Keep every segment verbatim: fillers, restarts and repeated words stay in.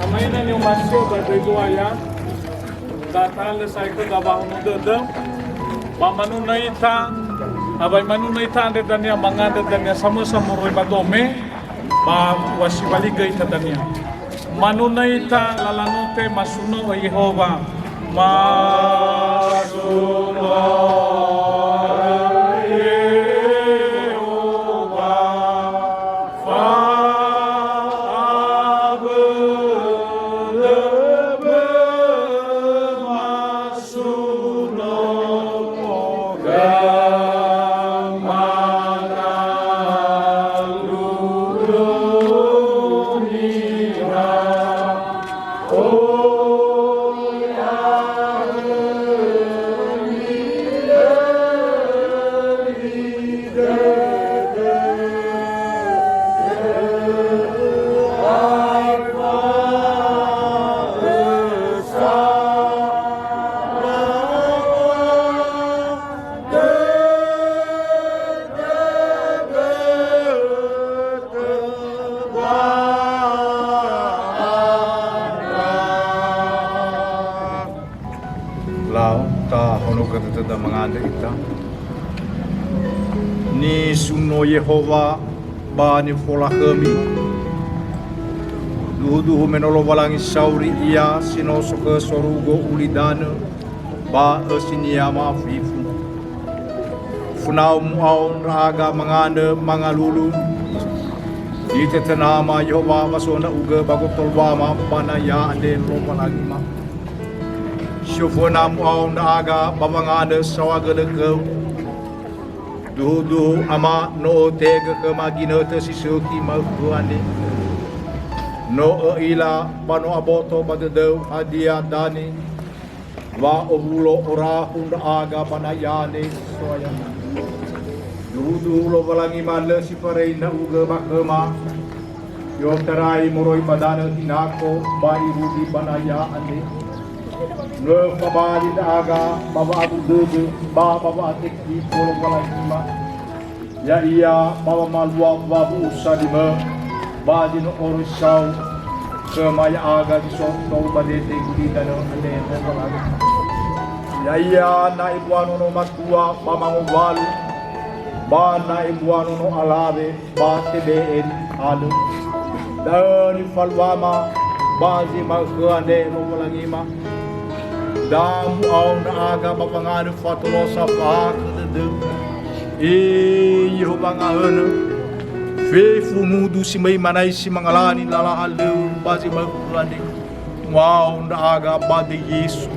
Amaina ni'omasi'ö ba döi Zo'aya, datalö sa'ae khöda wa'ahono dödö, ba manunö ita, awai manunö ita andre dania mangandrö dania samösa moroi ba dome, ba ua siwaligö ita dania. Manunö ita lala note masuno oi Yehowa. Masuno oi Yehowa, fa'abölö mas- Lau, tahonogö dödöda mangandrö ita. Nisuno Yehowa ba nifolakhömi. Duhuduhu me no Lowalangi sauri Ia si no sokhö sorugo ulidanö ba ösinia mafifu. Funau mu'ao ndra'aga mangandrö mangalulu. Nitötönama Yehowa wa so ndra'ugö ba gotoluama ba naya andre Lowalangima. Si oföna mu'ao ndra'aga ba wangandrö saohagölö khöu. Duhuduhu Ama, no ötehegö khöma ginötö si sökhi ma'ökhö andre. No ö'ila ba no aboto ba dödöu hadia danö wa owulo orahu ndra'aga ba naya andre So'aya. Duhuduhu Lowalangima lö si faröi ndra'ugö ba khöma, i'otarai moroi ba danö hinako ba irugi ba naya andre. No öfabali ndra'aga ba wa'abu dödö ba ba wa'atekiko Lowalangima. Ya'ia ba wamalua wawu'usa limö, ba zi no oröi sau khöma ya'aga zi so tou ba dede gulidanö andre Lowalangima. Ya'ia na ebua nono matua ba mangowalu, ba na ebua nono alawe, ba tebe'e nihalö. Da'ö nifaluama ba zi ma'ökhö andre Lowalangima. Da mu'ao ndra'aga ba wangandrö fatolosa fa'akhö dödöu. E Yehowa nga'önö, fefu mudu si möi manaisi mangalani lala halöŵö ba zi ma'ökhö andre. Mu'ao ndra'aga ba döi Yesu.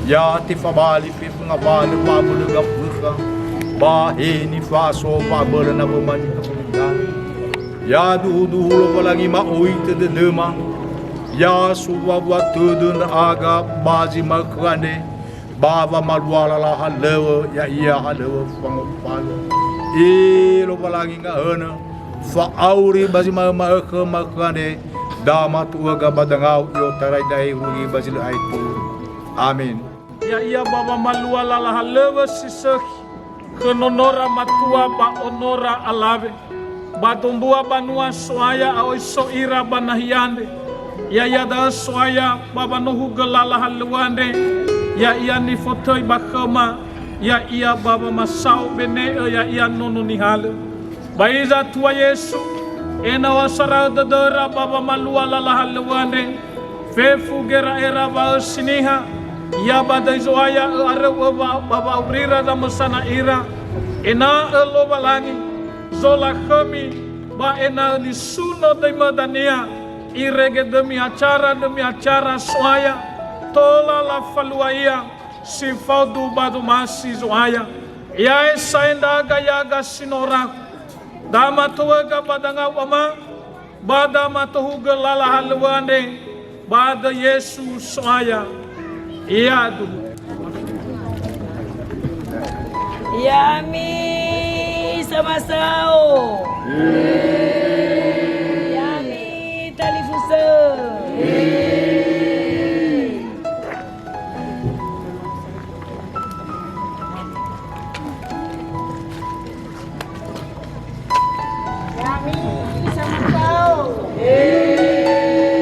Ya tefabali fefu ngawalö wa'abölö gafökha, ba he nifa'aso wa'abölö nawöma niha. Ya duhuduhu Lowalangima, oitö dödöma. Ya sowuawua tödö ndra'aga ba zi ma'ökhö andre, ba wamalua lala halöŵö, ya'ia halöŵö fangofalö. E Lowalangi nga'önö, fa'auri ba zi ma'ö-, ma'ökhö, ma'ökhö andre, da matu'öga ba dangau, i'otarai da'e irugi ba zi lö aetu. Amen. Ya'ia ba wamalua lala halöŵö si sökhi khö nonora matua ba onora alawe, ba dombua banua So'aya a'oiso ira ba nahia andre. Ya'ia da'ö So'aya ba wanohugö lala halöŵö andre, ya'ia nifotöi ba khöma, ya'ia ba wamasao bene'ö ya'ia nono nihalö. Ba hiza Tua Yesu, ena'ö asara'ö dödöra ba wamalua lala halöŵö andre, fefu gera'era wa'ösi niha, ia ba döi Zo'aya ö'aröu'ö wa-, ba wa'aurira zamösana ira, ena'ö Lowalangi, zolakhömi, ba ena'ö nisuno döimö dania, irege dömi acara, dömi acara So'aya, tola lafalua ia, si faudu ba zomasi Zo'aya. Ya'e sa'ae ndra'aga ya'aga si no rahu. Da matou'öga ba dangau Ama, ba da matohugö lala halöŵö andre, Ba döi Yesu So'aya, ya'aduhu. Ya'ami samasao. Ya'ami talifusö. Ya'ami samasao.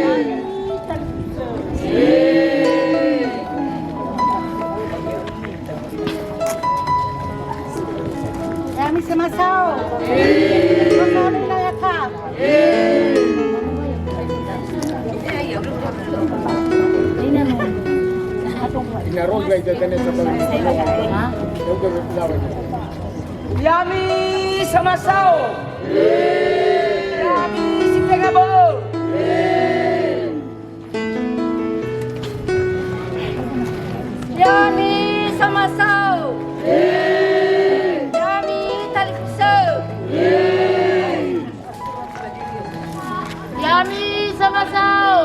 Ya'ami talifusö. Ya'ami samasao. Samasao lila ya ka. Ya'ami samasao. Ya'ami si tenga bö'ö. Ya'ami samasao. Ya'ami talifusö. Ya'ami samasao.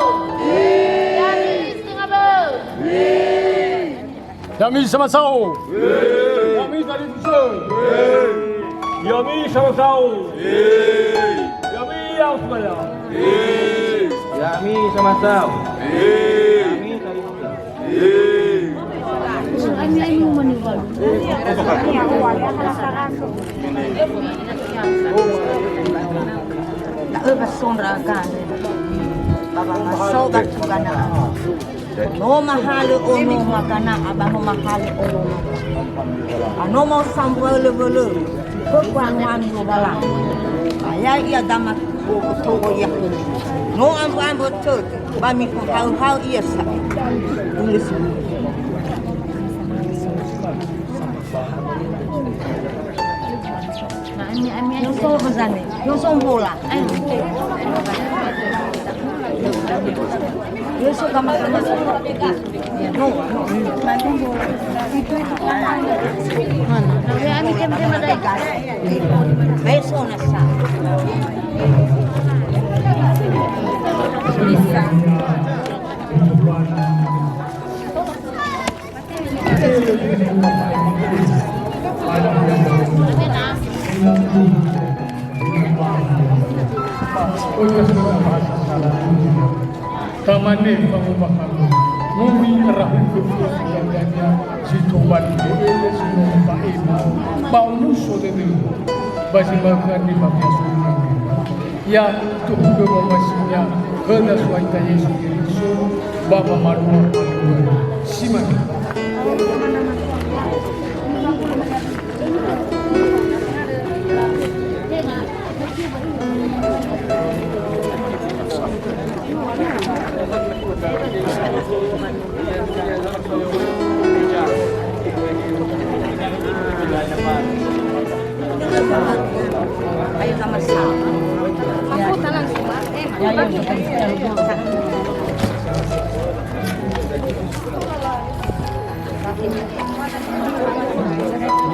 Ya'ami si tenga bö'ö. Ya'ami samasao. Ya'ami talifusö. Ya'ami samasao. Ya'ami ya'o sebaya. Ya'ami samasao. Ya'ami talifusö. Da'ö wa so ndra'aga, ba wangasao ba tugana. No mahalö ono magana, ba no mahalö ono magana. Ba no ma'osambua wölö-wölö, khögu anuami Lowalangi. Ba ya'ia dama togo ia. No ambö-ambö tödö, ba mifahaö-haö ia sa'ae. Ulö si. Yo so bazane, yo so mbola. Yo so gama-gama. No. Mana? Yo ami tem-tem ada ikan. Beso nasa. Bisa. Tamane fangombakhami, no mi'arahukhö fua dania si tobali be'e si no fa'ema ba omuso dödömi, ba zi manö khömi ba miasuri. Ya, tohugö wamasinia, khöda So'aita Yesu Keriso, ba wamalua-malua. Si mane.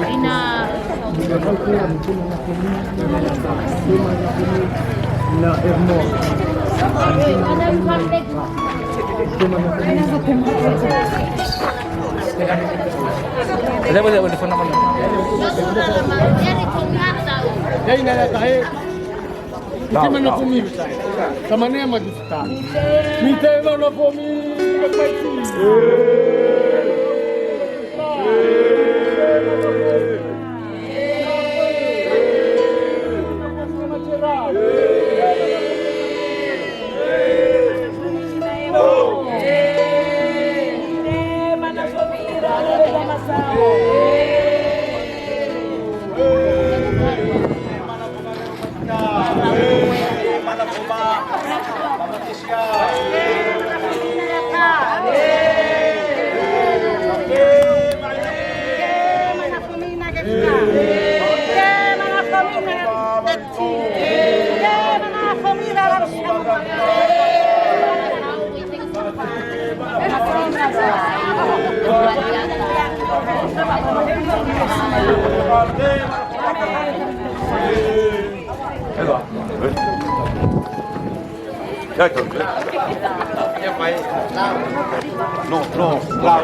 Ina. Ada boleh, boleh phone nama. Yai na ya'e. Mitema nofomi, tamane ama duta. Mitema nofomi, No, no, lau.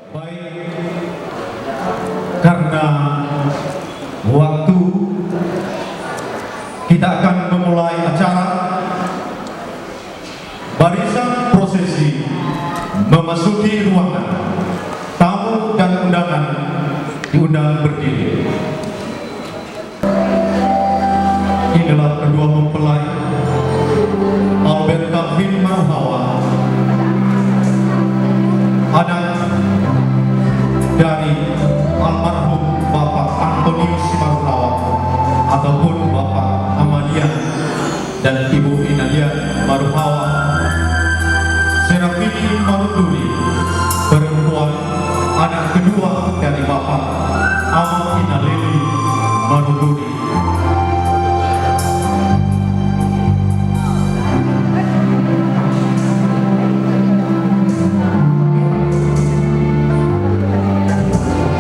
Baik, karena waktu, kita akan memulai acara. Barisan prosesi memasuki ruangan. Tamu dan undangan diundang berdiri. Inilah kedua mempelai, Albert Calvin Maruhawa, anak dari almarhum Bapak Antonius Maruhawa ataupun Bapak Amalia dan Ibu Inalia Maruhawa, Serafini Maruduri, perempuan, anak kedua dari Bapak, Ama Inaleli Maruduri.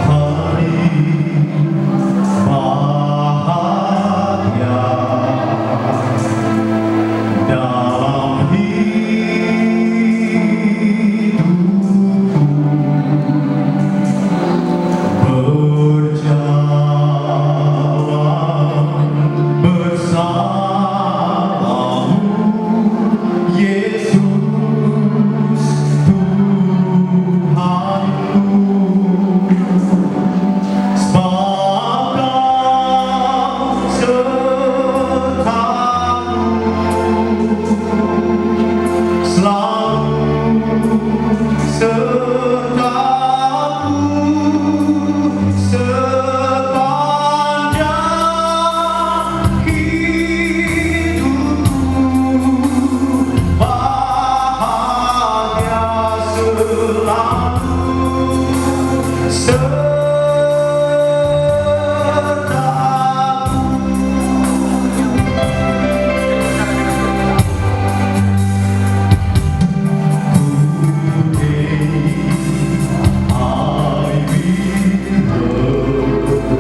Hari bahagia dalam hidupku, berjalan bersamamu, Yesus Tuhanku. Sebab Kau sertaku, selalu sertaku sepanjang hidupku. Bahagia selalu sertaku. Today I will love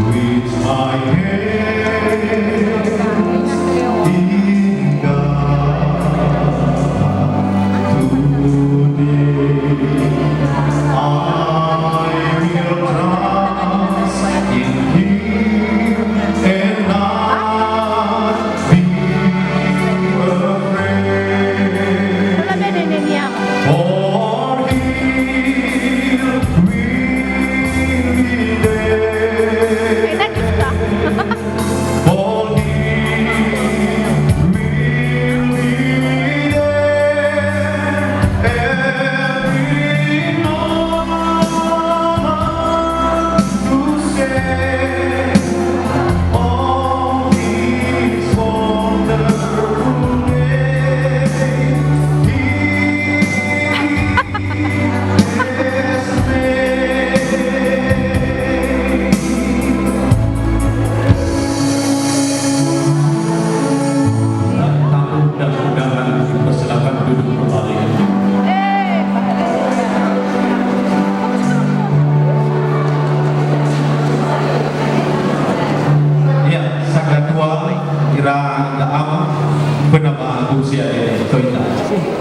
with my hands in God. Today I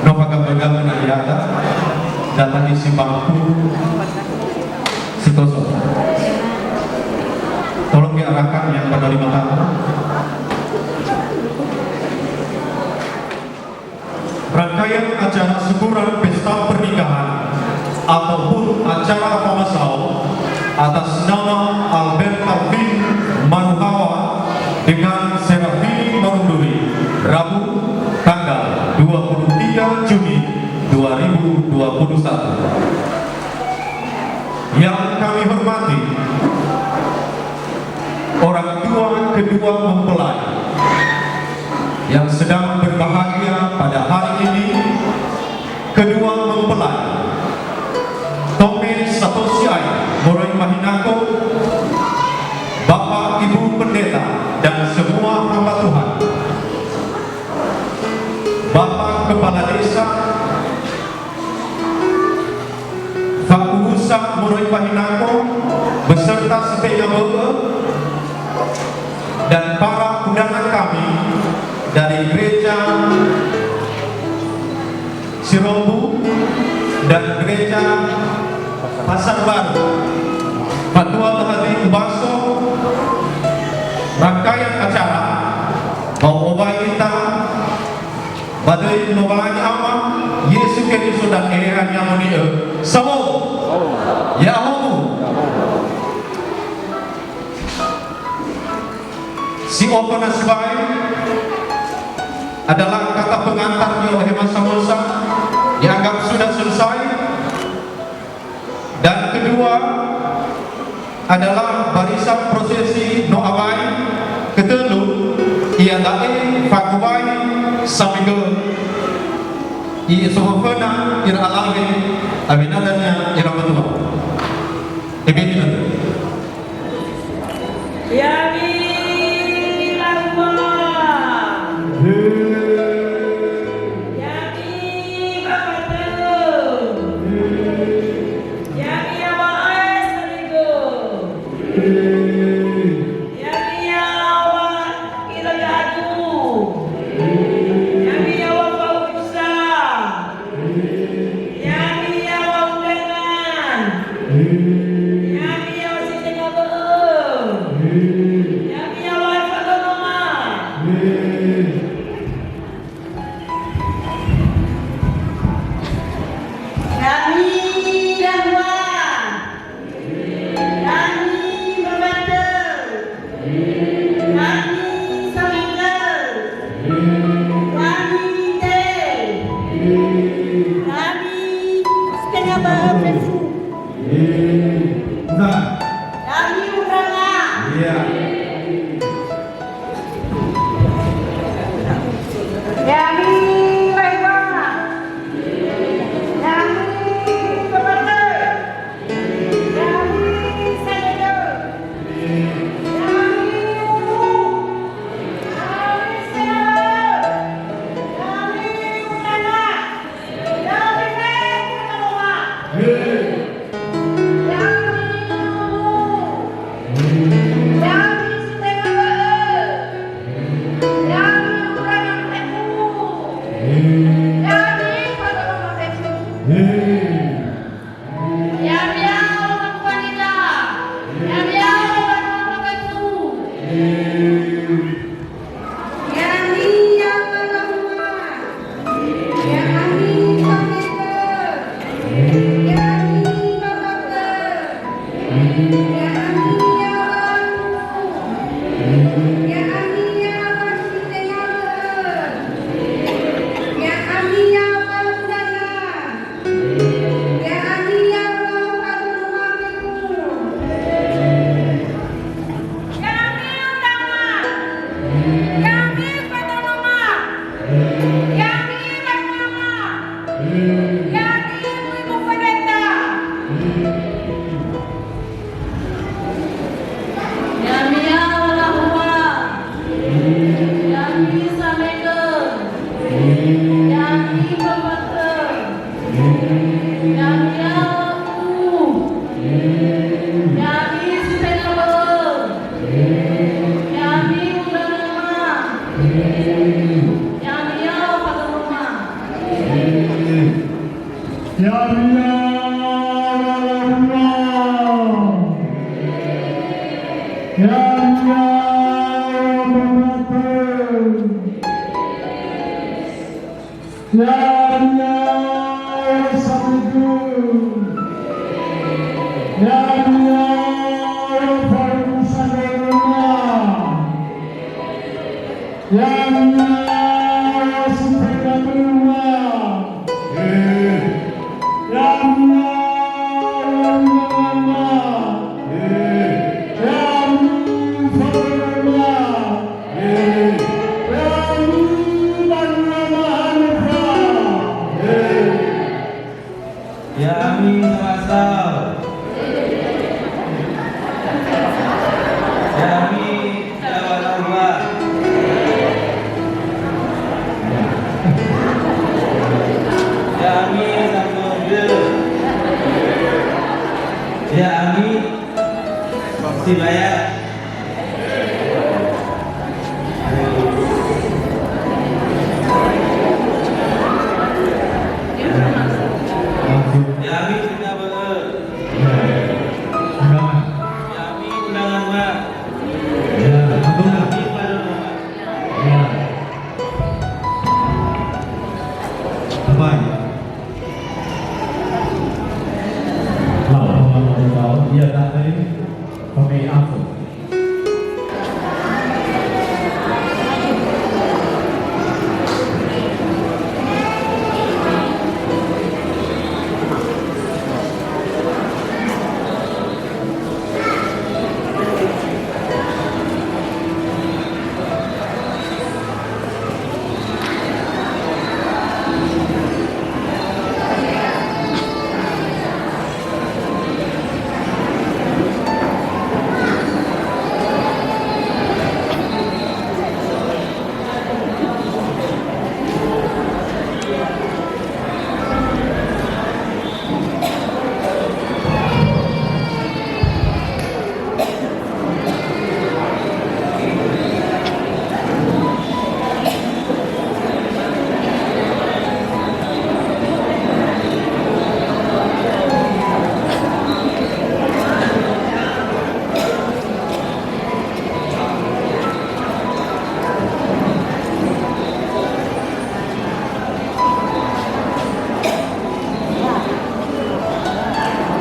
No fagamögamö na ya'ita, datang isi bangku si kosong. Tolong diarahkan yang penerima tamu. Rangkaian acara syukuran pesta pernikahan ataupun acara famasao atas nama Albert Alvin Manuhawa dengan Serafini Marunduri, Rabu, tanggal dua puluh tiga Juni dua ribu dua puluh satu. Yang kami hormati, orang tua kedua mempelai yang sedang berbahagia pada hari ini, kedua mempelai, Tome sato si'ai moroi ba hinako, Bapak Ibu Pendeta dan semua hamba Tuhan, Bapak Kepala Desa, Fakubusa moroi ba hinako beserta si tenga bö'ö, dan para undangan kami dari Gereja Sirombu dan Gereja Pasar Baru. Fatua lö hadia ubaso rangkaian acara, ba owae ita ba döi Lowalangi Ama, Yesu Keriso dan Eheha Ni'amoni'ö. Sawa'u. Ya'ahowu. Si oföna sibai adalah kata pengantar ia oleh masa-masa, dianggap sudah selesai. Dan kedua adalah barisan prosesi no awai. Ketölu, iada'e fakubai samigö. I'osohoföna ira alawe, awena dania ira matua. Ebeni. Ya'ami lahua. Ya'ami bapatö. Ya'ami yawa'ae samigo. Ya'ami yawa ira gadu. Ya'ami yawa fausa. Ya'ami yawa undangan. Ya'ami yawa si tenga bö'ö. Ya'ami yawa fadonoma. Ya'ami lahua. Ya'ami bapatö. Ya'ami samigö. Ya'ami te. Ya'ami si tenga bö'ö fefu. Ya'ami undangan. Ya'ami lahua. Ya'ami bapatö. Ya'ami yawa wanita. Ya'ami yawa wanita. Ya'ami yawa lahua. Ya'ami bapatö. Ya'ami bapatö. Ya'ami yawa lalu. Ya'ami yawa si tenga bö'ö. Ya'ami yawa undangan. Ya'ami yawa fadonoma fefu. Ya'ami undangan. Ya'ami fadonoma. Ya'ami fadonoma. Ya'ami ibu-ibu pendeta. Ya'ami yawa lahua. Ya'ami samigö. Ya'ami bapatö. Ya'ami yawa gadu. Ya'ami si tenga bö'ö. Ya'ami undangan. Ya'ami yawa fadonoma. Ya'ia lalua. Ya'ia lalua. Ya'ia sabidu. Ya'ia faruku sagaluna. Ya'ia si tenga belua. Ya'ia lalua. Ya'ia fagaluna. Ya'ami samasa. Ya'ami dawa-dawa. Ya'ami samode. Ya'ami sibaya. Ya'ami tenga bö'ö. Ya'ami undangan, Mak. Ya'ami pada rumah. Baik. Lau, lau, lau, lau. Ia, datang. Kami atur.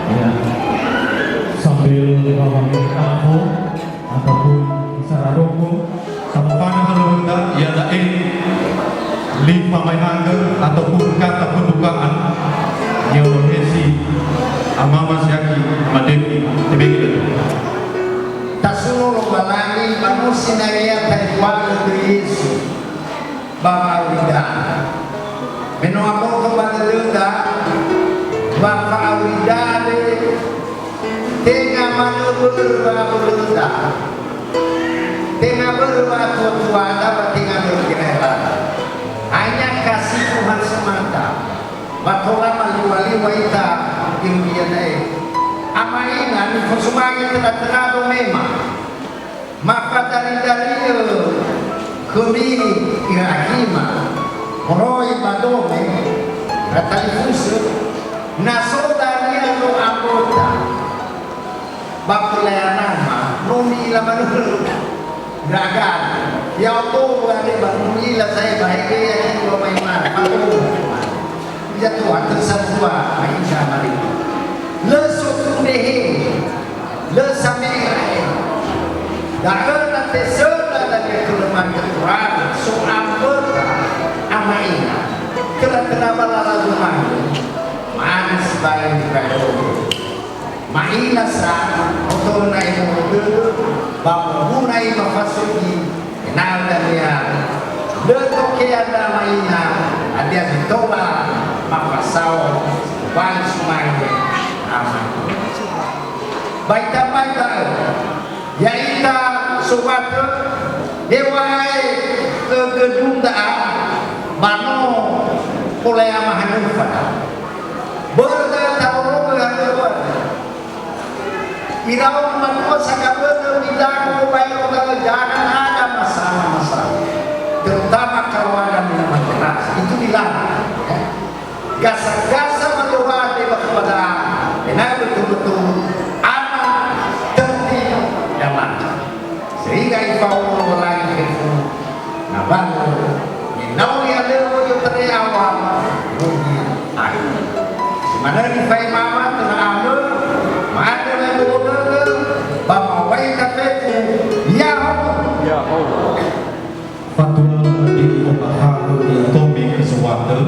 Ya. Sambil memahami kafo ataupun isara roko, tamukana halöŵöda, iada'e li famaehangö ataupun kata pembukaan, ni'olohesi Ama Maziaki Mademi, tebegö. Tasuno Lowalangi ba no sinangea taefuangö khö Yesu ba wa'aurida. Me no aboto ba dödöda wa fa'aurida andre tenga manö börö wa'abölöda, tenga börö wa'atuatuada, ba tenga börö gera'erada. Hanya kasih Tuhan semata. Wa tola maliwa-liwa ita irugi iada'e. Ama ina nifosumange töna-töna do mema. Mafadaridari'ö khömi ira akhima, moroi ba dome, ira talifusö, na so dania no amböta. Ba pelayanan ma, no mi'ila manörö. Ndra'aga, ya'odo andre ba no mi'ila sa'ae ba he'e ya ki dua maimana, ba no. Ya Tuhan, tersambua, ba Isa Maria. Lö sotundehe, lö same'e. Da'ö na tesöndra dania khö lemari Tuhan, so amböta, ama ina. Töna-töna ba lala zumange, mane sibai nibaero. Ma'ila sa, oto'ö na'i moroi dödö, ba moroi na'i mafasugi, ena'ö dania, lö tokea ndra ama ina, hadia zi tola mafasao, wali sumange ama. Ba ita mai da'ö, ya'ita sobatö, heŵa'ae ögödung da'a, ba no polaea mahanöfa. Börö da'ö talologö hanöfa. Iraono matua sagabönö midago baero da'ö, jangan ada masalah-masalah. Terutama kalau ada minuman keras, itu dilarang, ya. Gasa-gasa ma dua Manö nifaemawa töra andrö, ma'andrö wa'ebolo dödö, ba mawai kafe fu, ya'ahowu. Ya'ahowu. Fatua ni'ombakha'ö ni'otomi khö zoŵatö,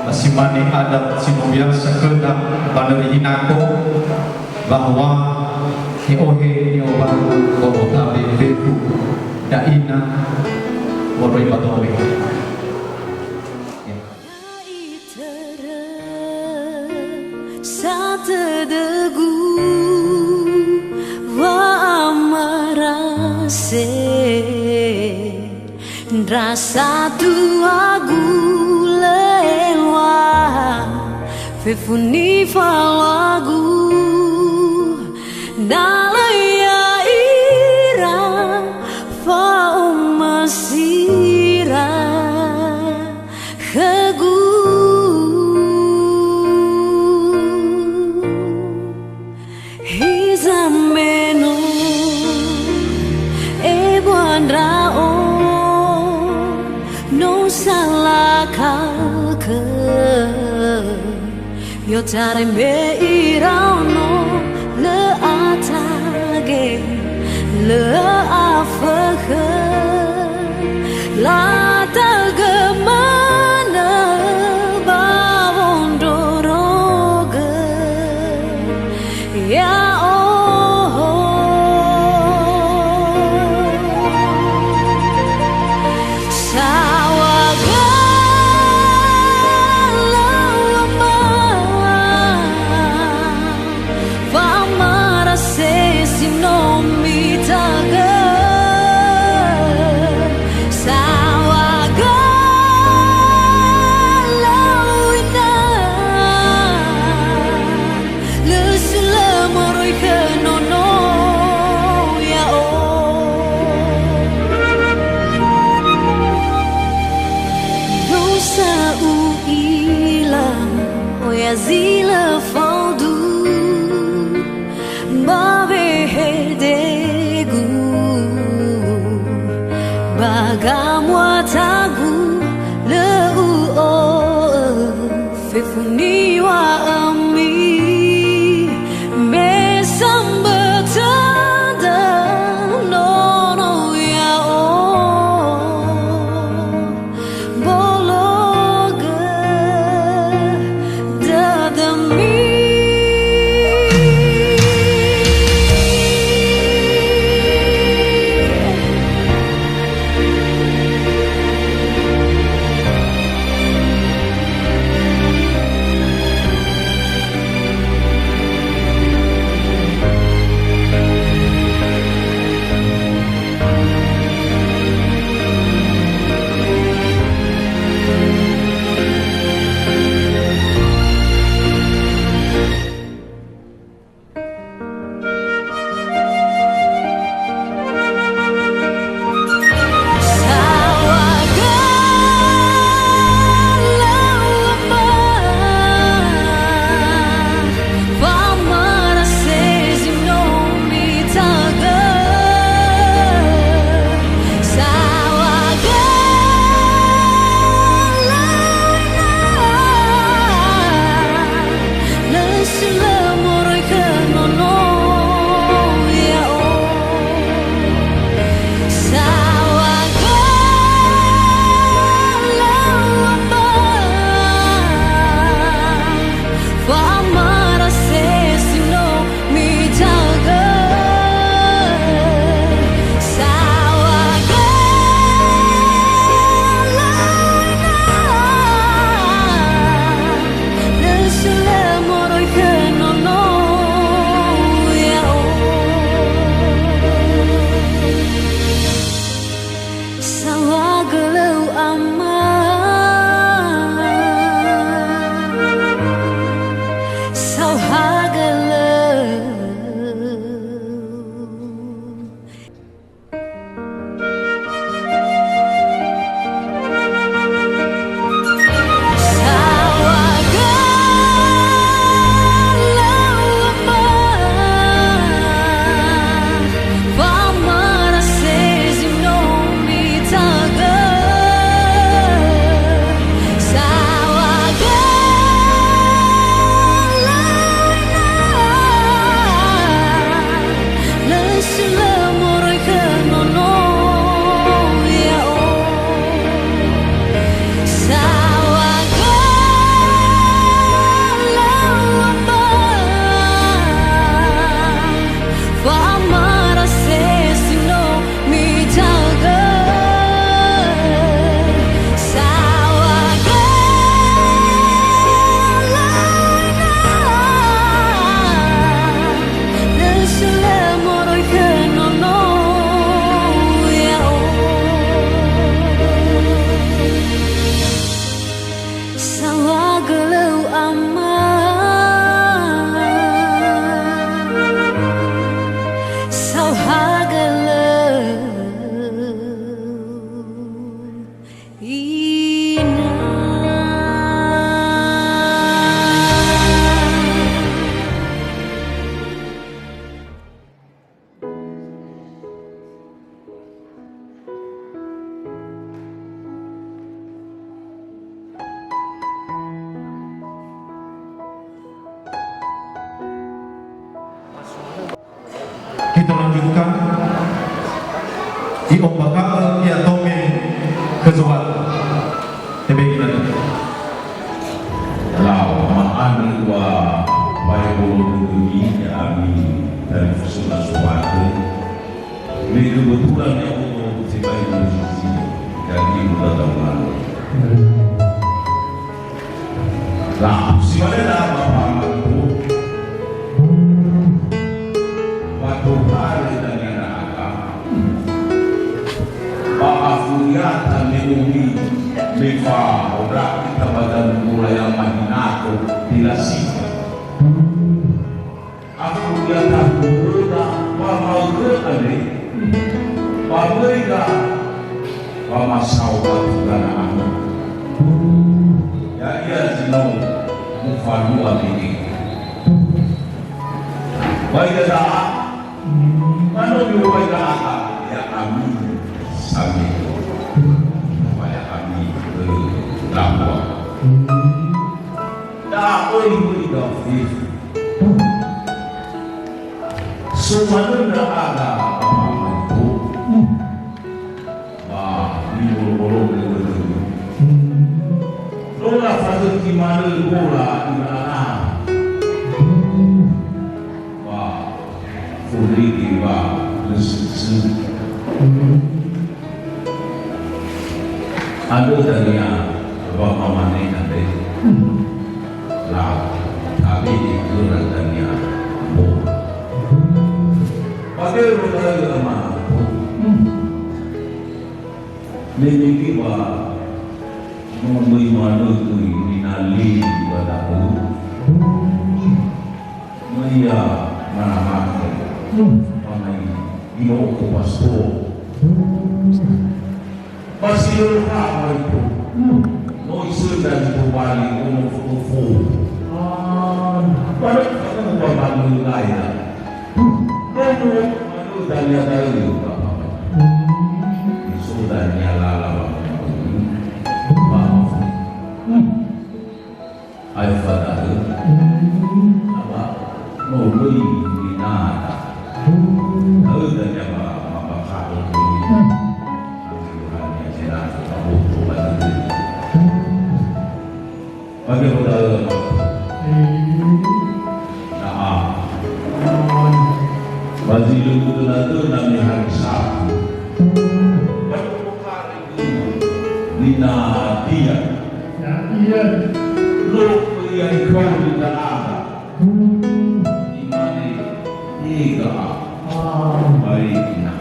ba si mane adat si no biasa khöda ba nöri Hinako, bahwa he ohe ni'ombakha'ö wa'otabe fefu da'ina moroi ba dome. Ya. Ya'itörö satödögu wa'amarase, ndra satuagu lö eluaha fefu nifaluagu, na lö ya'ira fa'omasira khögu. Hiza me no ebua ndra'o, no salaka khö. I'otarai me iraono lö atage, lö afökhö, lataigö manö ba wondrorogö. Ya'o. Saŵa galauama, wa'amarase si no mitagö. Saŵa galau ina, lö sulö moroi khö nono ya'o. No sa u'ila oya zi lö faudu ba wehedegu, ba gamuatagu lö u'o'ö fefu niŵa'ömi, me sambötö dödö nono ya'o. Bologö dödö Saohagölö ama, saohagölö ina. Kita lanjutkan. I'ombakha'ö ia tome khö Zo'aya. Tebe ginana. Lau, ma'andrö wa wae bolo dödömi ya'ami talifusöna soate. Me kebetulan ya'odo sibai musisi, jadi muda tahun lalu. Lau, si mane na Bapa Matua. Wa tohare dania ndra'aga. Ba afuriata me umi, me fa'ondra'ita ba danö mola ya mahinato di lasita. Afuriata huröda ba ma'ökhö andre, ba möiga ba masao batu gana'anö. Ya'ia zi no mufalua mege. Ba iada'a, ma no mi'owai ndra'aga, ya'ami samia. Ba ya'ami, ö, lahua. Da'ö möiga fefu. So manö ndra'aga ba mamaeto. Ba nibolobolo dödögu. No lafazökhi manö gola ira ana. Ba fondrege wa nösösö. Andrö dania wa mamane andre. Lau, tabe'e khöra dania mbo. Ba gero da'ö ama. Me mege wa no möi manö göi ninali ba da'ö. Möi ia manamane. Ba mai ino'ö pastor. Ba si lö ha maito. No isöndra zi tobali ono foto-foto. Ba lö fa'uwa manö laila. No mu'ö manö dania da'ö, Bapa. So dania lala ba manö. Ba Aefa da'ö, awa, no möi ninada. Da'ö dania ba, ba, ba, ba, Yohane Jenazah, ba, boto, ba, da'ö. Ba, da'ö, ba, Na'a. Ba zi lö töna-töna me hari Sabtu. Ba, Nina Tia. Ya'ia. Lö ia ikaoni ndra'aga. Imane, "Ega, ah, bae ina."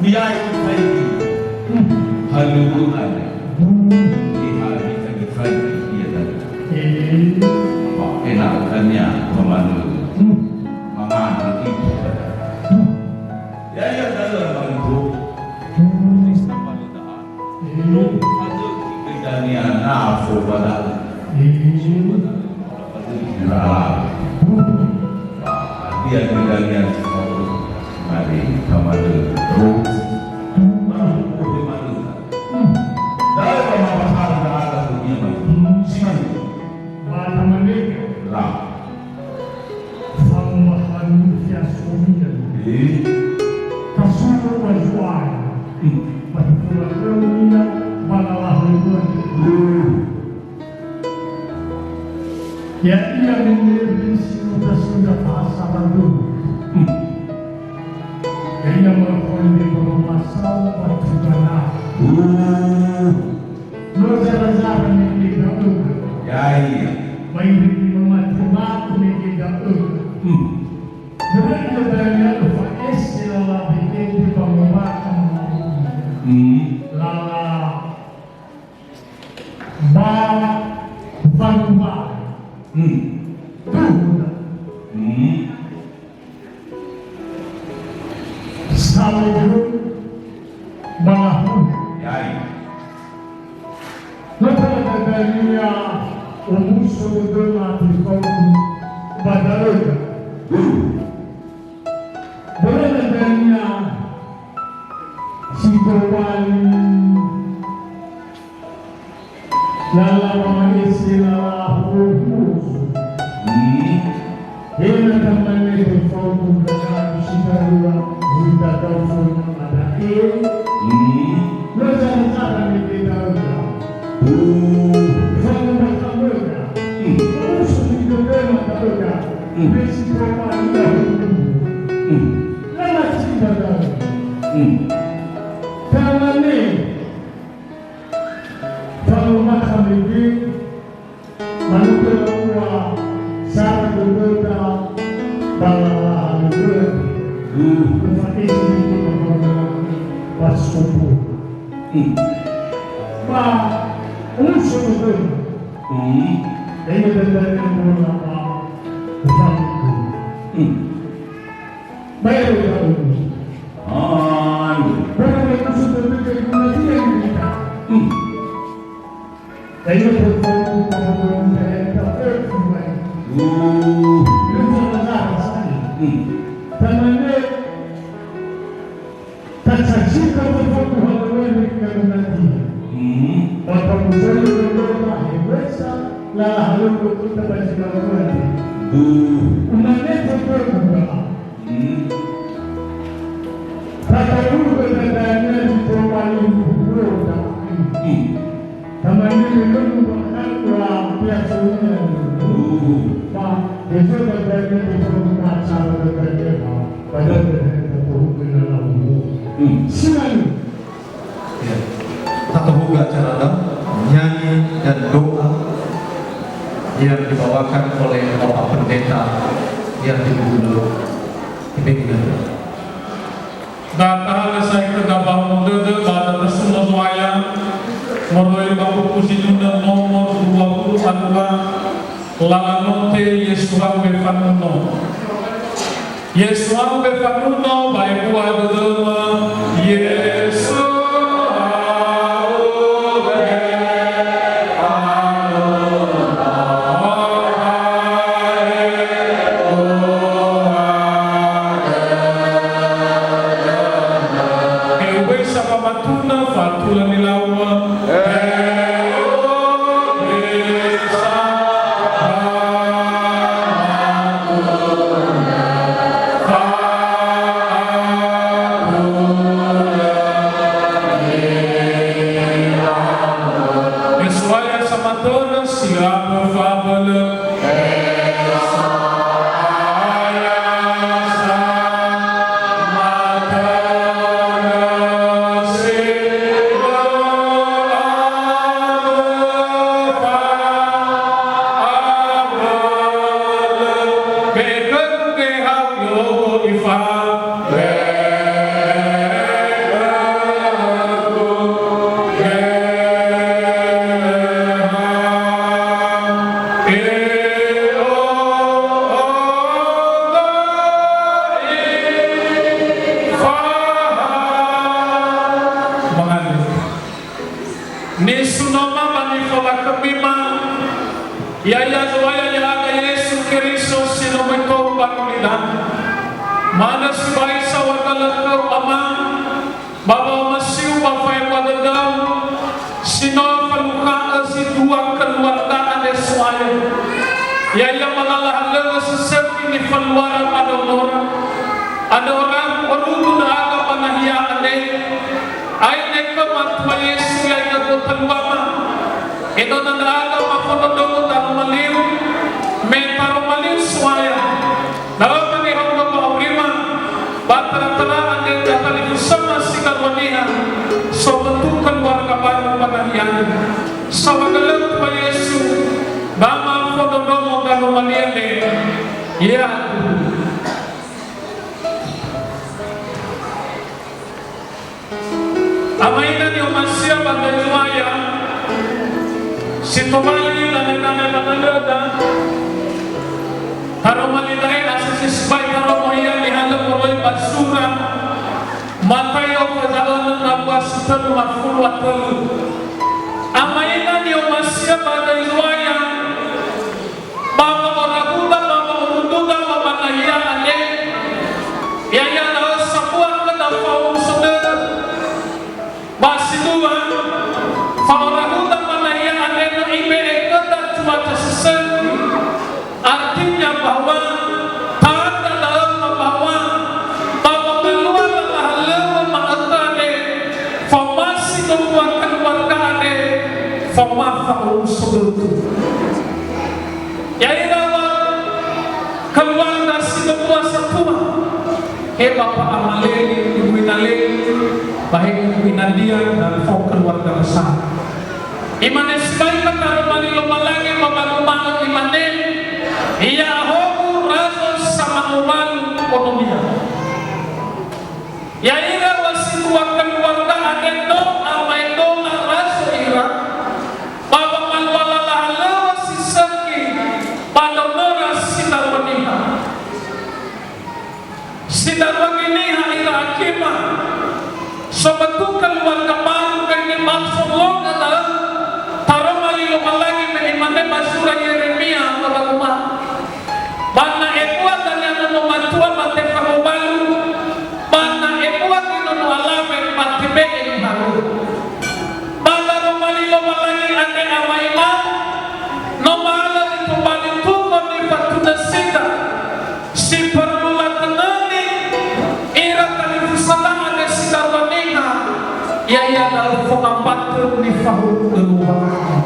Mi'ae ifaigi. Halöŵö andre. Ihali ifaigi ia dania. Ba ena'ö dania mamanö. Mangandrö itu. Ya'ia da'ö, Ama Ibu. Krista ba lö da'a. No fazökhi göi dania nafo ba da'ö. Ba da'ö, fazökhi göi dania. Ba hadia göi dania si fao. Mari, kamalö. Terus. Baru boleh malu. Da'ö ba mamahala ndra'aga khönia, Ama Ibu. Si mane. Ba lamane. La. Fangoma'akhö feasomia. Eh. Tasuno ba Zo'aya. Hmm. Ba tefula khönia ba lalahönia. Hmm. Ya'ia me nebi si no tasöndra fa'asala dödö. Hmm. Ya'ia ma'ökhö ba mamasao ba tugana. Hmm. No zara-zara mege da'öga. Ya'ia. Ba irege mamatu-matu mege da'öga. Hmm. Börö dania lö fa'ese lala be'ede ba mombakha mamabu'u. Hmm. Lala Ba fanuma'ö. Hmm. Tuhuna. Hmm. Salebe ba lahuhu. Yai. Lö tola dania omuso dödöma tifaudu ba da'öda. Guru. Börö dania si tobali lala wama'e si lala huo-huo. Hmm. He na tamane tefaudu dania si darua, zi dadao fona ada'e. Hmm. Lö zara-zara mege da'öda. Hmm. Fana ba da'öda. Hmm. Muso si dödöma da'öda. Hmm. Me si tobali huo-huo. Hmm. Lala si ba da'öda. Hmm. Tamane Fa'ombakha'ö mege, manö la'ua sara dödöda ba lala halöŵöa. Hmm. Ufa'esi mege ba fa'ombakha'ö ba sofu. Hmm. Ba uso dödöma. Hmm. Da'e dödöma mola ba ufa'ombakha'ö. Hmm. Ba ero da'ö. Ah, iya. Ba ero da'ö uso dödöda guna dia ini kita. Hmm. Da'e tefaudu ba da'öda. Hmm. Tamane, tacasikö tefaudu halöŵöa ira nati. Hmm. Ba tamusoyo dödöda hewisa lala halöŵö ita ba zi halöŵöa. Hmm. Umane tefaudu ba. Hmm. Tataurugö dania zi tobali huo-huo da'e. Hmm. Tamane me lö mubakha ua piasonia. Hmm. Ba, hezo dania zi tobali acara dania ba, ba dania tataurugö na lau huo. Hmm. Sinanu. Ya. Tatohuga acarada, nyanyi dan doa yang dibawakan oleh Bapak Pendeta yang di Luhulö. Da'ö tahalö sa'ae khöda ba wa'aumö dödö ba da'ö Zo'aya, moroi ba buku Zinunö nomor dua puluh dua, Lala Note Yesu Ha'u Befanuno. Yesu Ha'u Befanuno ba ebua dödöma, Yesu Ha'u Befanuno. Hewisa famatuna fatula nilaua. Yesu Ha'u Befanuno. Siapa fabele. Nisunoma ba nifolakhömima, ya'ia Zo'aya ya'aga Yesu Keriso si no möi tou ba gulidanö. Manö sibai saohagölö khöu, Ama, ba wa'omasiu ba fa'ebua dödöu, si no öfalukha'ö zi dua keluarga andre Zo'aya. Ya'ia ba lala halöŵö si sökhi nifaluara ba ndraonora. Andrö ora, orudu ndra'aga ba nahia andre. Aine khöu matua Yesu ya'ia gotaluama. Enona ndra'aga mafondrondrongo daroma liu, me taroma liu Zo'aya. Da'ö nihaogö ba aurima, ba tara-tara andre tatalifusöma si galua niha, sobetu keluarga baru ba nahia andre. Saohagölö Tuhan Yesu, ba mafondrondrongo daroma li andre. Ya'agu. Ama ina ni'omasia ba döi Zo'aya, Si tobali dame-dame ba dödöda, taroma li da'e asasi sibai taroma ia nihalö moroi ba sura Mataio faza'önö ngawua si tölu ngafulu a tölu. Ama ina ni'omasi'ö ba döi Zo'aya, ba wa'orahuda, ba wa'urunduda, ba ba nahia andre, ya'ia da'ö sambua khöda fa'omuso dödö. Ba si dua, fa'orahuda ba nahia andre no ibe'e khöda cuaca si sökhi. Artinya bahwa tanda da'ö bahwa ba wamalua lala halöŵö ma'ökhö andre, faoma si gombua keluarga andre, faoma fa'omuso dödö. Ya'ira wa keluarga si gombua satua. He Bapa Amaleli, Ibu Inaleli, ba he Ibu Inadia, dan fao keluarga besar. Imane sibai taroma li Lowalangi ba wanguma'ö, imane, "Ya'ahowu razo samangowalu ononia." Ya'ira wa si dua keluarga andre no amaedola razo ira, ba wamalua lala halöŵö si sökhi ba ndraonöra si darua niha. Si darua niha ira akima, sobötö keluarga baru, bege ba solonga da'ö, taroma li Lowalangi me imane ba sura Yeremia ba wanguma'ö, "Ba na ebua dania nono matua ba tefa gowalu, ba na ebua nono alawe ba tebe'e nihalö." Ba daroma li Lowalangi andre, ama ina, no ma'alö nitobali tuho nifatunösida, si perlu latönöni ira talifusöda andre si darua niha, ya'ia da'ö fongambatö nifahuhu'ö Lowalangi.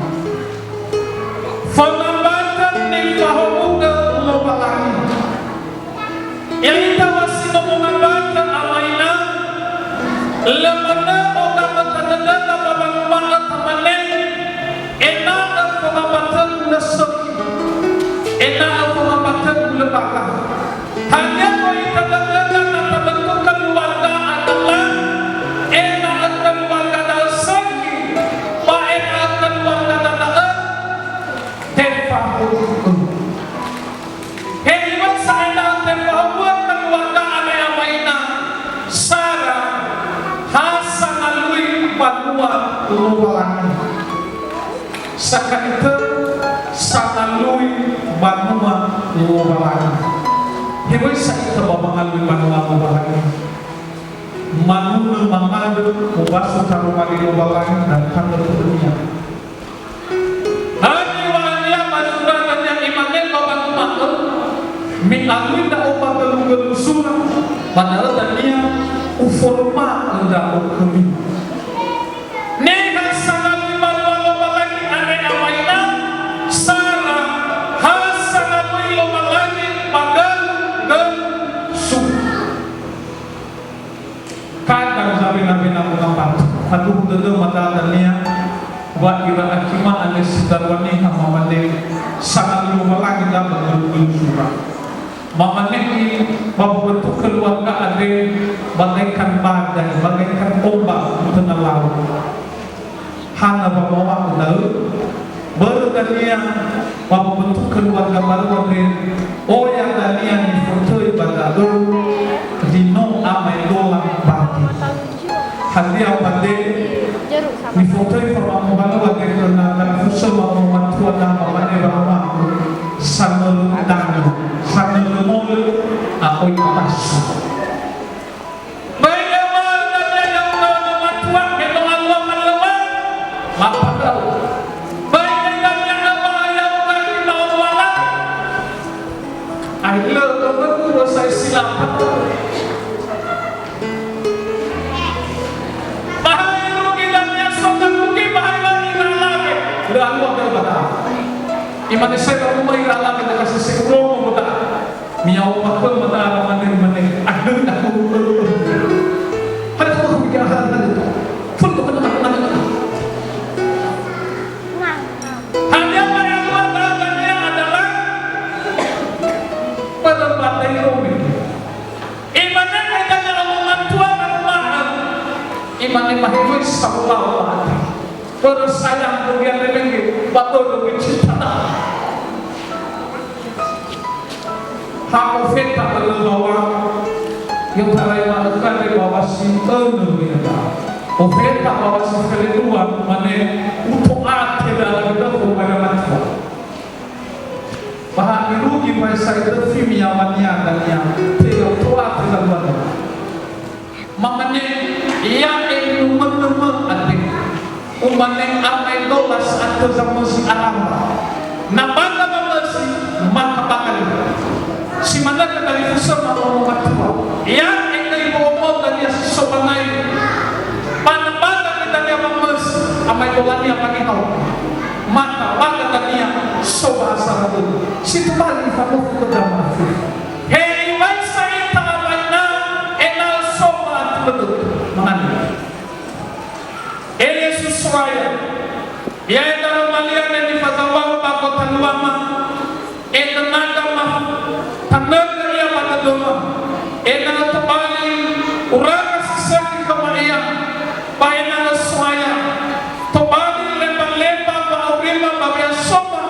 Fongambatö nifahuhu'ö Lowalangi. Ya'ita wa si no mongambatö, ama ina, lö manö ogamöta dödöda ba wanguma'ö, tamane, ena'ö fongambatö lö sökhi, ena'ö fongambatö lö bakha. Hadia goita dödöda na tabötö keluarga adalah ena'ö keluarga da'ö sökhi, ba ena'ö keluarga da'ö tefahuhu'ö. He iwösa ena'ö tefahuhu'ö keluarga andre, ama ina, sara ha sangalui banua Lowalangi. Sakali tö sangalui banua Lowalangi. Hewisa ita ba mangalui banua Lowalangi. Manunö mangandrö, mobaso taroma li Lowalangi dan tanö tödönia. Haniha wa'ania ba zura dania, imane ba wanguma'ö, "Mi'alui ndra'o ba gölugölu zura, ba da'ö dania uforoma'ö ndra'o khömi." Niha sangalui banua Lowalangi andre, ama ina, sara ha sangalui Lowalangi ba gölugölu zura. Kadang zawena-wena mongambatö. Faduhu dödöma dania, wa ira akima andre si darua niha mamane, sangalui Lowalangi ba gölugölu zura. Mamane i ba wa'otu keluarga andre bagaikan badai, bagaikan ombak di tengah laut. Hana wamawa'ö da'ö, börö dania, ba wa'otu keluarga baru andre, oya dania nifotöi ba da'ö, zi no amaedola bade. Hadia bade, nifotöi famangowalu andre khöna talifusö wa'omatua dama, mane wa'ama'ö, sanölö danö, sanölö molö, a'oi abasu. Böi öma'ö dania ya'ugö nono matua, me no alua malöŵa, lapadao. Böi dania öma'ö ya'ugö zi ma'omuala. Ai lö ömögu rösai si lapadao. Ba ha irugi dania so gakugi, ba ha irugi ira alawe. Lö alua gö ba da'a. Imane sai ba uma ira alawe, na kasese urongo ba da'a. Mi'aopa khöma dara mane, mane, "Aduh, aku, aku, aku." Hana aku, aku, aku, aku, aku. Fun, aku, aku, aku, aku. Hadia wa ya'alua dania adalah perempat dari Rome. Imane, "Ega na omo matua na rumah." Imane, "Mahewoi sabulau mati." Börö sayang kemudian remenge, Ba börö wicita da'ö. Ha ofeta ölö bawa, i'otarai ma'ökhö andre bawa si önö ia da'ö. Ofeta bawa si felendrua, mane, uto'ate da'ö, da'ö, da'ö, da'ö, da'ö. Ba ha irugi ma'e sa'ae döfi miyawania dania, tenga uto'ate zalua da'ö. Mamane, ya'e numönömö andre. Umane amaedola sa'atö zamözi aramba. Na banga wamözi, maka banga li. Si manö khö dalifusöma ono matua. Ya'e göi wo'omo dania si so ba ngai. Ba na banga göi dania wamözi, amaedolania wangehaogö. Maka banga dania so ba asara dödö. Si tobali ifanofu khöda ma'aföfö. He iŵa'ö sa ita ba ina, ena'ö so ba atulö dödö. Mangandrö. E Yesu So'aya, ya'e daroma li andre nifazaŵa'ö ba gotaluama, ena'ö naga ma-, tanögö ia ba dödöma, ena'ö tobali uraga si sökhi khöma ia, ba ena'ö So'aya, tobali lembalemba wa'aurima ba we'asoma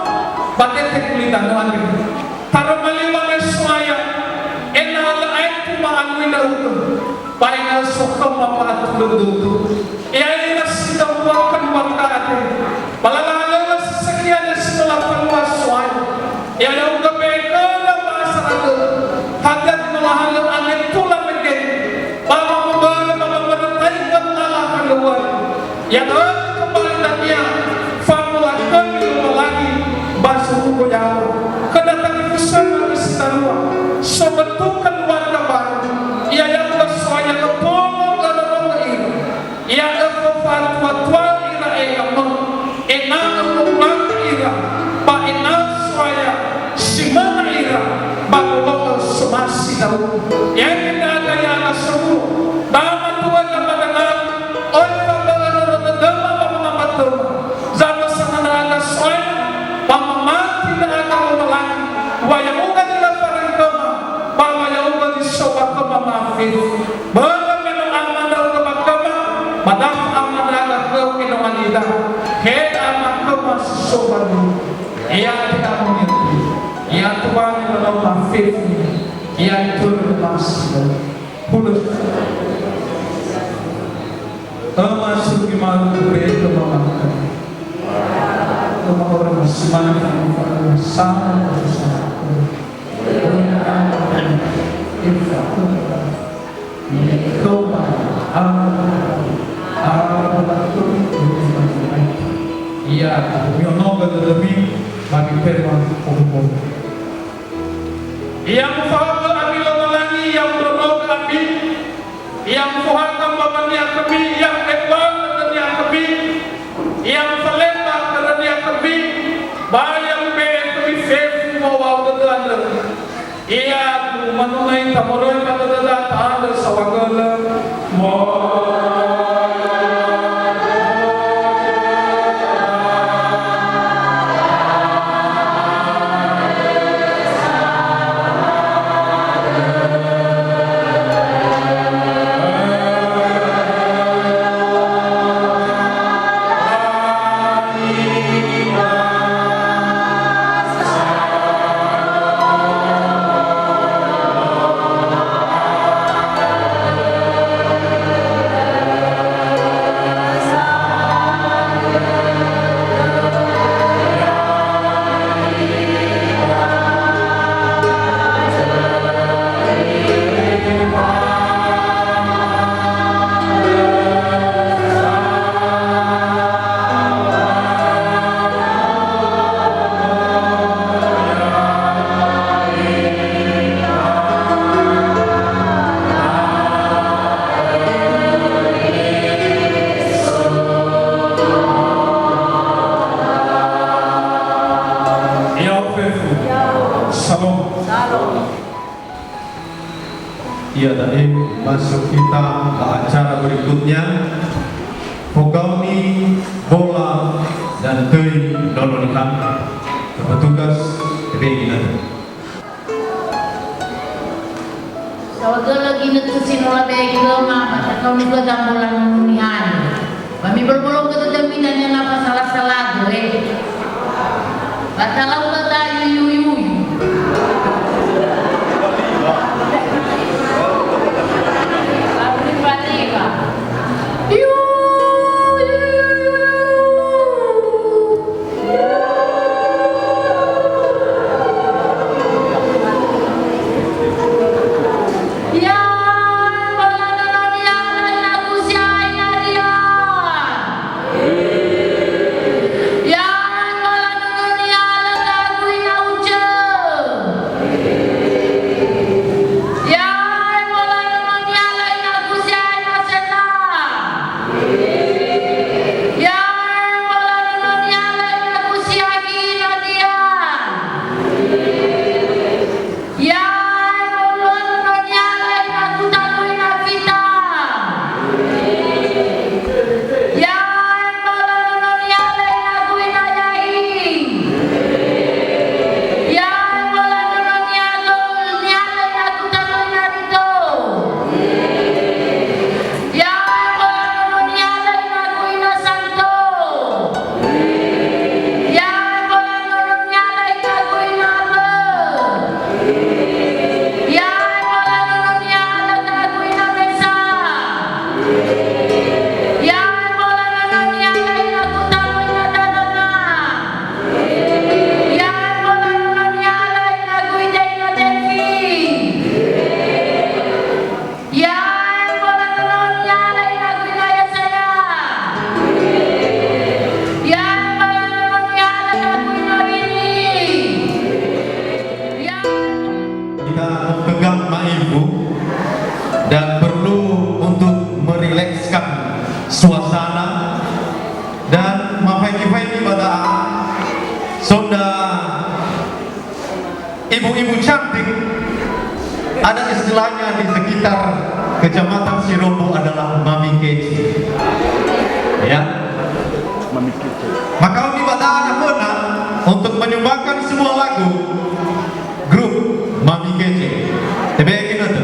ba dete gulidanö andre. Taroma li ba So'aya, ena'ö lö aetu ma'alui ndra'ugö, ba ena'ö so khöma ba atulö dödö. Ya'ira si da'ö keluarga andre, ba lalahalöŵö si sökhi andre si no lafalua So'aya. Ya'ugö be'e khöra ba asara dödö, hadia zi no lahalöŵö angetula mege, ba wamöbölö ba wamörötaigö lala halöŵöa. Ya'e tobali dania, famolakhömi Lowalangi ba zorugo yaŵa. Khöda talifusöma si darua, so götu keluarga baru, ya'ugö So'aya öpolo öronogö ira. Ya'e föfatuatua'ö ira egamö, ena'ö mo'ulata ira, ba ena'ö So'aya si möna ira ba wolo'ö somasi ndra'ugö. Ya'e ndra'aga ya'aga sowulo, ba matua ba dangau, oi fabö'ö nono dödöma ba wangambatöma. Zamösana ndra'aga So'aya, ba mamati ndra'aga Lowalangi, wa ya'ugö zi lö faröi khöma, ba wa ya'ugö zi so ba khöma ma'afefu. Börö me no ama ndra'ugö ba khöma, ba da'ö ama ndra'aga khöu enonga nida. He Ama khöma si so ba dödö. Ya'e Ama niatu. Ya'e Tuhan, me no ma'afefu. Ya'e Tuhan, ma'asida. Hulö. Öma sugi malu beto mamaka. Öma orang masumana sama sama. Iya, mi'onogö dödömi, ba mitema ohumohu. Iya mufahawa ami Lowalangi, iya mudonogö ami, iya mufohaga mbaŵa ni'akhömi, iya mu'eŵa'ö dödö ni'akhömi, iya mufalemba khöra ni'akhömi, ba iya mube'e khömi fefu mowa'ö dödö andrö. Iya, manunö ita moroi ba dödöda ta'andrö saohagölö. Mo- Ia ofefu. Salom. Ia da'e, masuk kita ke acara berikutnya. Fogaoni bola dan töi nono niha. Petugas, tebe'e ginötö. Saohagölö ginötö si no labe'e khöma, ba takaoni khöda mbola nono niha. Ba mibolo-bolo khöda dödömi dania na fasala-salagö, eh. Ya, mbola nononia lö ina guta lö ina vita. Ya, mbola nononia lö ina gui na ya'i. Ya, mbola nononia lö ina guta lö ina rito. Ya, mbola nononia lö ina gui na santo. Ya, mbola nononia lö ina gui na bö. Ya, mbola nononia lö ina gui na mesa. Ya, mbola nononia lö ina guta lö ina danana. Ya, mbola nononia lö ina gui dei na defi. Ya, mbola nononia lö ina gui na Yesaya. Ya, mbola nononia lö ina gui na Rini. Ya. Kita mau pegang ma'ibu dan perlu untuk merilekskan suasana dan mafaigi-faigi ba da'a. Sonda ibu-ibu cantik, ada istilahnya di sekitar Kecamatan Sirombo adalah Mami Kece. Ya. Mami Kece. Maka umi ba da'a naföna untuk menyumbangkan sebuah lagu grup Mami Kece. Tebe'e ginötö.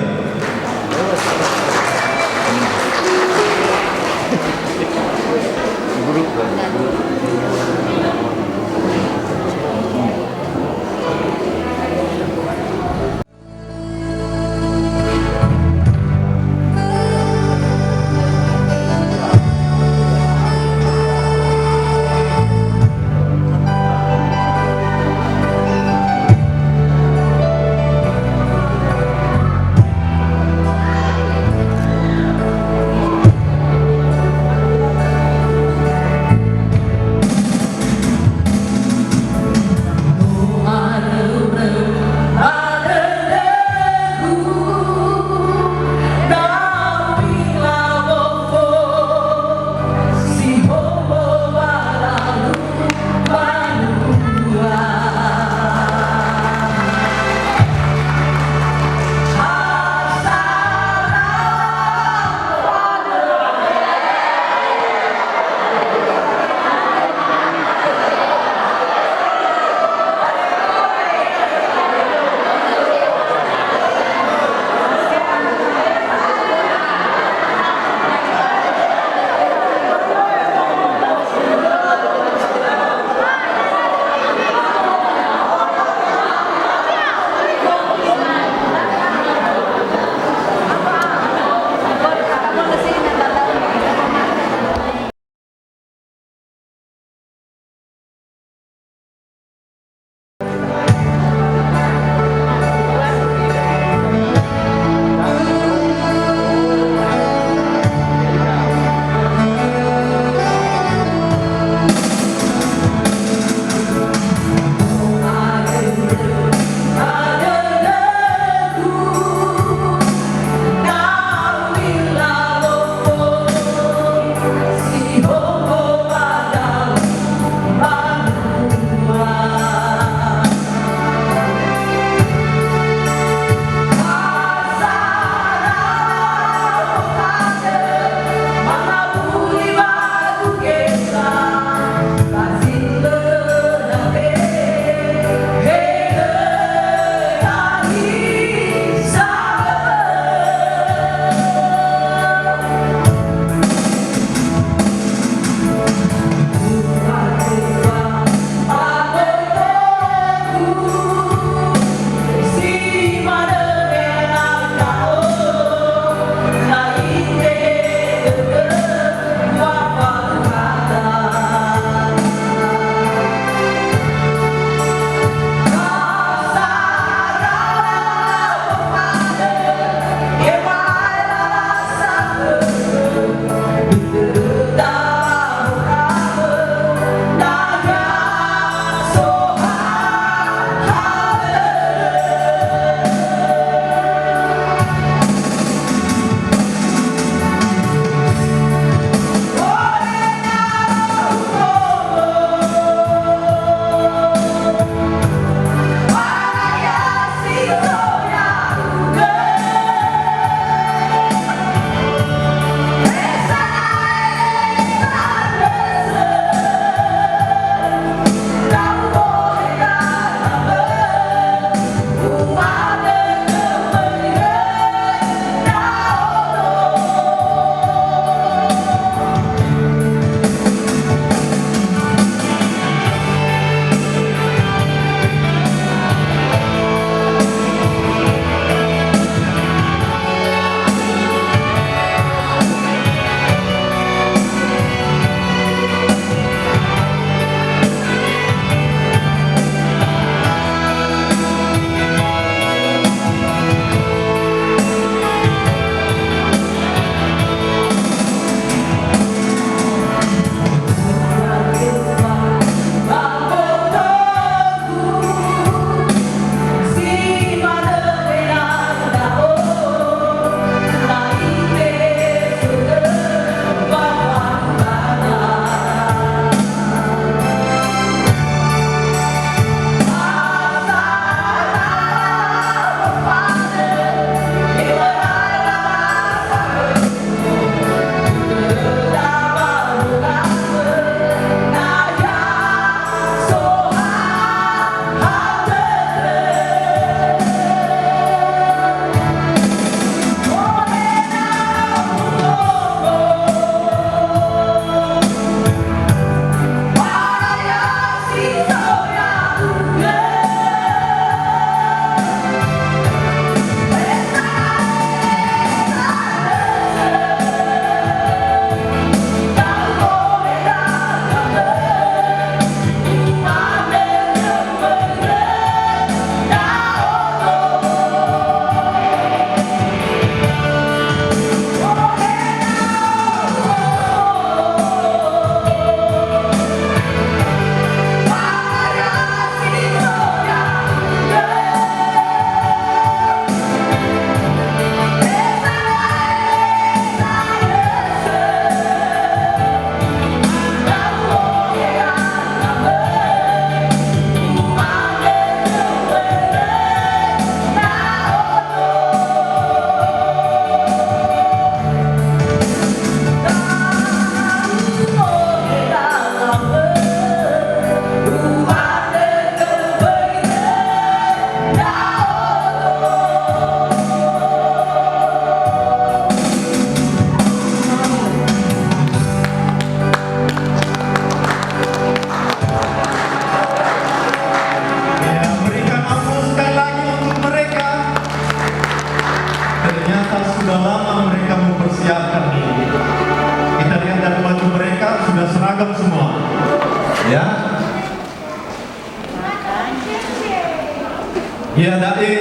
Iada'e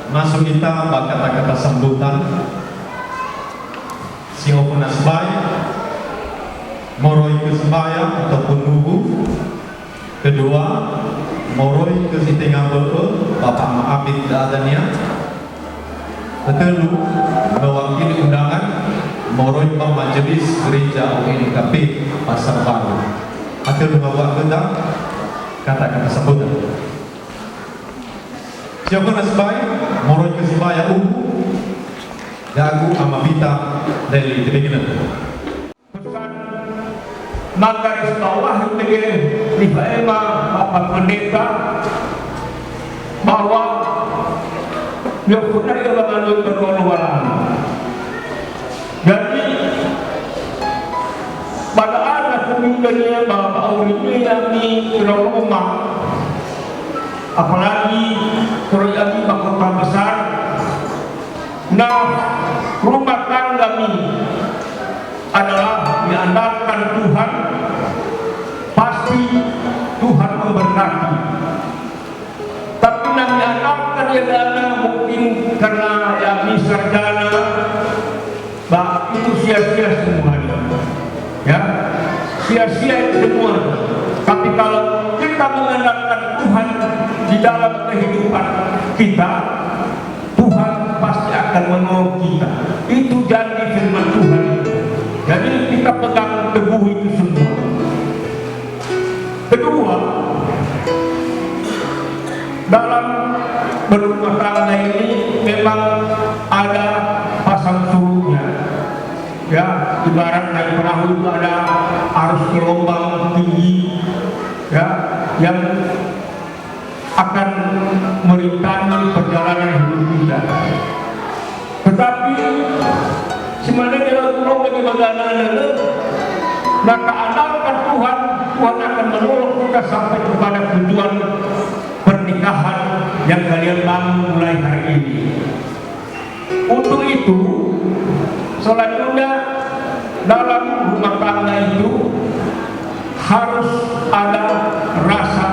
masukita ba kata-kata sambutan. Si oföna sibai, moroi khö sibaya ataupun nuwu. Kedua, moroi khö si tenga bö'ö, Bapak Ma'abid da'adania. Ketölu, mewakili undangan, moroi ba Majelis Gereja O N K P Pasar Baru. Atölu ngawua khöda, kata-kata sambutan. Si oföna sibai, moroi khö sibaya uwu, Dagu Ama Vita Leli Tebeginö. Pesan manggaris bawahi mege nifa'ema Bapak Pendeta bahwa yofuna ia wangalui berolo-lowalan. Jadi, pada ada kemungkinan bahwa orang ini yang di Roma, apalagi kalau yang di kota besar, nah, rumah tanggami adalah diandalkan Tuhan, pasti Tuhan memberkati. Tapi na miandalkan ia dana mungkin karena ya sarjana, bah, itu sia-sia semuanya. Ya, sia-sia itu semua. Tapi kalau kita mengandalkan Tuhan di dalam kehidupan kita, Tuhan pasti akan menolong kita. Itu janji firman Tuhan itu. Jadi kita pegang teguh itu semua. Kedua, dalam berumah tangga ini memang ada pasang surutnya. Ya, ibarat naik perahu itu ada arus gelombang tinggi, ya, yang akan merintangi perjalanan hidup kita. Tetapi, si mane ira guru bagi bagana adalah, na ta'andalkan Tuhan, Tuhan akan menolong kita sampai kepada tujuan pernikahan yang kalian bangun mulai hari ini. Untuk itu, selanjutnya dalam rumah tangga itu harus ada rasa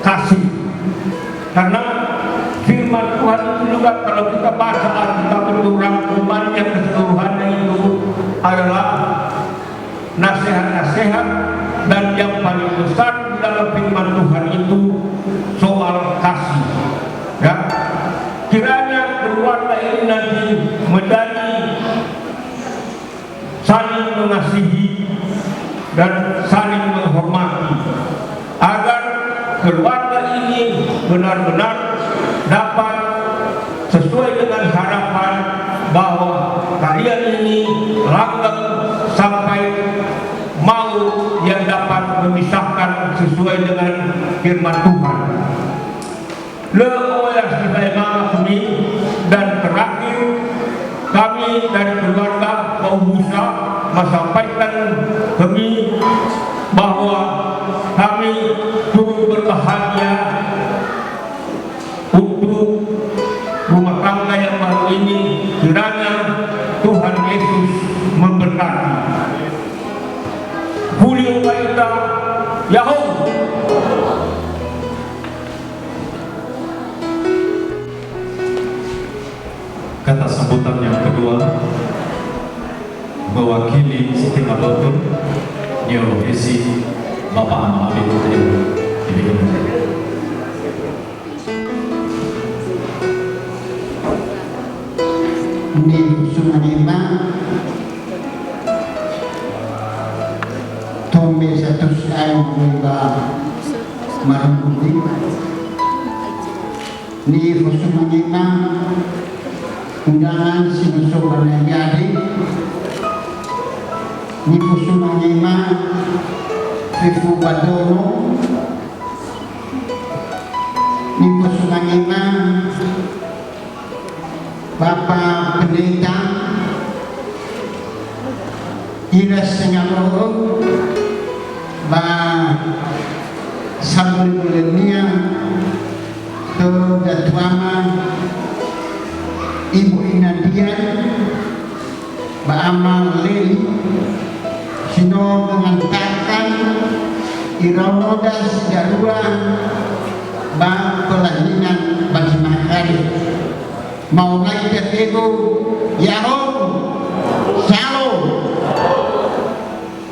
kasih. Karena firman Tuhan itu juga kalau kita baca Alkitab itu rangkumannya keseluruhannya itu adalah nasihat-nasihat, dan yang paling besar di dalam firman Tuhan itu soal kasih. Ya. Kiranya keluarga ini nanti menjadi saling mengasihi dan saling menghormati, agar keluarga ini benar-benar dapat sesuai dengan harapan bahwa kalian ini langgeng sampai maut yang dapat memisahkan sesuai dengan firman Tuhan. Lö oya si faema khömi, dan terakhir, kami dari keluarga Bauhusa menyampaikan khömi bahwa kami turut berbahagia untuk rumah tangga yang baru ini, kiranya Tuhan Yesus memberkati. Hulio ba ita, Ya'ahowu! Kata sambutan yang kedua, mewakili si tenga bö'ö, ni'olohisi Bapak Ama Abid Leli Tebeginö. Nifusumangema, tombe satus ae maweba marumbuti. Nifusumangema undangan si no so ba naiade. Nifusumangema fefu ba dono. Nifusumangema Bapak Pendeta, ira si ngaluo ba sabölö-bölönia khö datuama Ibu Inandia, ba Ama Leli, si no mengantarkan iraonoda si darua Ba pelahinan ba zi ma'akade. Maorai tetebu, ya'ahowu, shalom.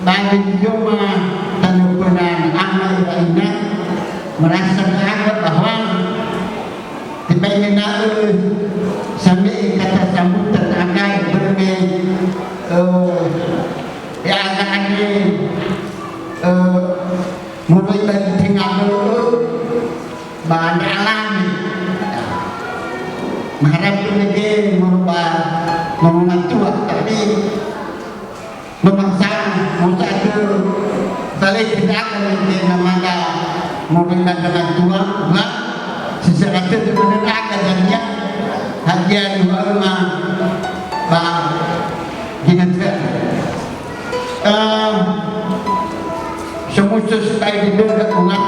Ba zi yoma tanö pöna ama ira ina, merasa ndra'aga bahwa tebai ena'ö same'e kata sambutan aga börö me, eh, ya'aga andre, eh, moroi ba zi tenga bö'ö, ba andre alami. Maharap tu lagi merubah, merubah tua, tapi memang sama, masa tu balik kita akan lagi namaga merubah dengan tua, ba secara tu benar akan jadinya hadiah dua rumah, ba gina tu. Eh, somuso sibai dödö umat,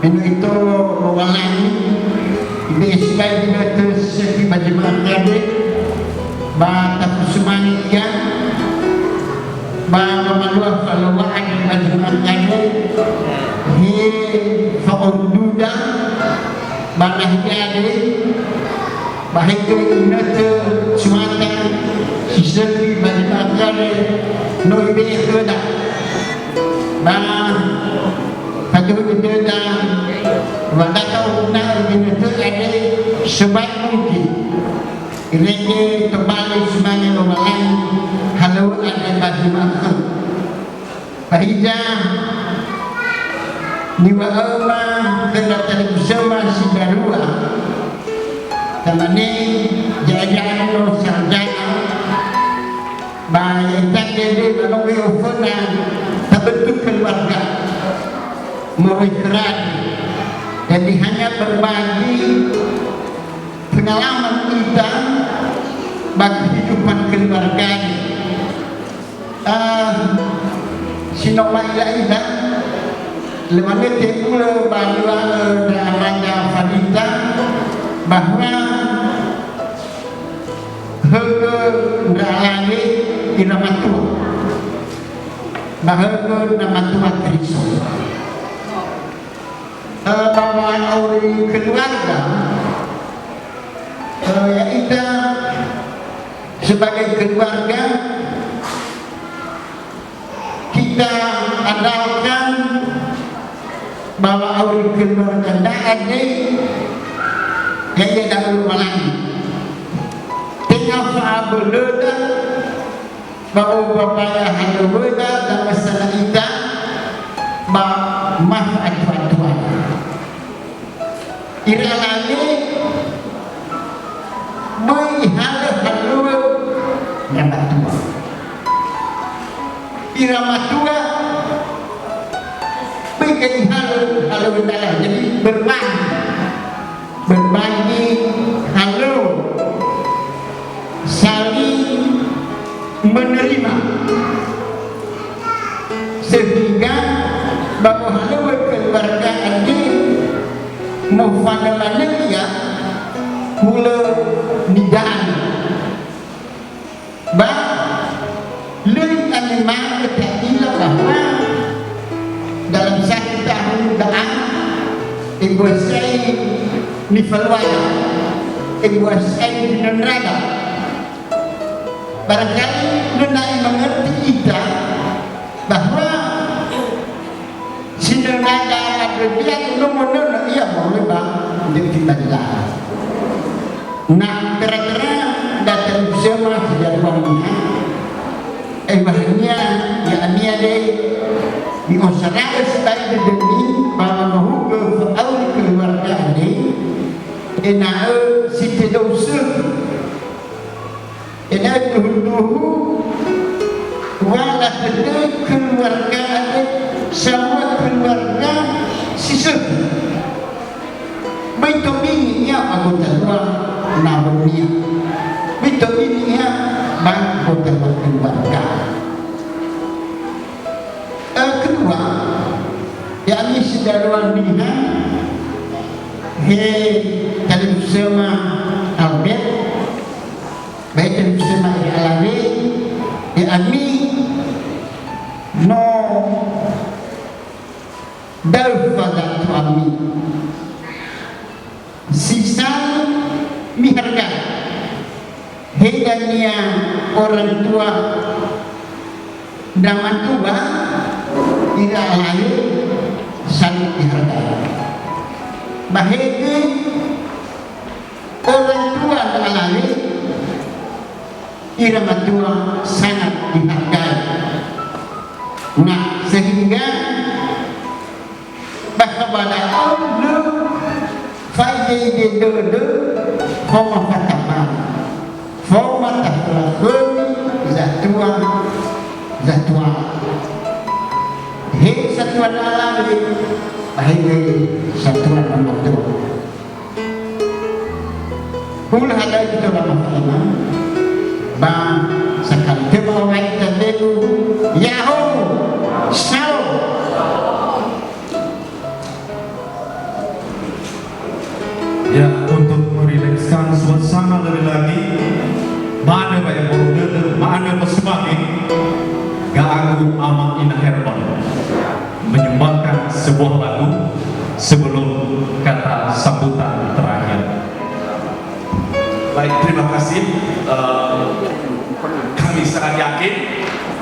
me no itolo Lowalangi, ibe'e sibai ginõtö si sökhi ba zi ma'akade, ba tafusumange ia, ba wamalua falowa andre ba zi ma'akade, he fa'onduda, ba nahia andre, ba he göi inötö suata si sökhi ba zi ma'akade no ibe'e khöda. Ba faduhu dödöda wa da ta'oguna'ö ginötö andre sibai mungkin. Irege tobali sumange Lowalangi halöŵö andre ba zi ma'ökhö. Ba hiza, niŵa'öma khö ndra talifusöma si darua, tamane, ja'ae'anö sarjana, ba ya'ita dede ba no goi oföna tabötö keluarga moroi khöra. Jadi hanya berbagi pengalaman kita ba kehidupan keluarga. Ah, si no ma'ila-ila, lö manö te'ulö ba niŵa'ö ndra Raja Falita bahwa högö ndra alawe ira matua, ba högö ndra matua Keriso. Eh, ba wa'auri keluarga, eh, ya'ita sebagai keluarga, kita andalkan ba wa'auri keluarga ndra'ae, ya'ia da'ö Lowalangi. Tenga fa'abölöda, ba wobabaya halöŵöda dangasa ita ba ma fa'atua-tuada. Ira alawe böi ihalö halöŵö ndra matua. Ira matua böi göi ihalö halöŵö ndra alawe. Jadi berbagi. Berbagi halöŵö, saling menerima, sehingga ba wohalöŵö keluarga andre mofanö manö ia hulö nidanö. Ba lö i'anema'ö ta'ila bahwa dalam satu tahun da'a, ebua si'ai nifaluada, ebua si'ai zinöndrada. Barangkali lö na'i mangerti ita bahwa Sinöndrada andrö dia no monönö ia moroi ba ndröfi ba nilaha. Na töra-töra da talifusöma si darua niha, eŵahania ya'ami andre mi'osara'ö sibai dödömi ba wanohugö fa'auri keluarga andre, ena'ö si tödöu sökhi. Ena'ö duhu-duhu wa latödöi keluarga andre, samua keluarga si sökhi. Böi tobini ia ba gotalua nawönia. Böi tobini ia ba gotalua keluarga. Eh, kedua, ya'ami si darua niha, he talifusöma Albert, ba he talifusöma ira alawe, ya'ami no da'ö fadatuami. He dania orang tua dan mertua, ira alalu sangat dihargai. Ba he gö orang tua dan alalu, ira matua sangat dihargai. Nah, sehingga ba khabada'ö lö fa'ide'ide dödö, faoma fatabali, faoma tafökhömi zatua, zatua. He satua na alalu, ba he göi satua na matua. Hulö hadia ita ba mafa'ema, ba sakali töma wa'aita welu, Ya'ahowu, Shalom. Ya, untuk merilekskan suasana lebih lagi, ma'anö wa'ebolo dödö, ma'anö wasumange, Ga'agu Ama Ina Herman menyumbangkan sebuah lagu sebelum kata sambutan terakhir. Baik, terima kasih. Eh, kami sangat yakin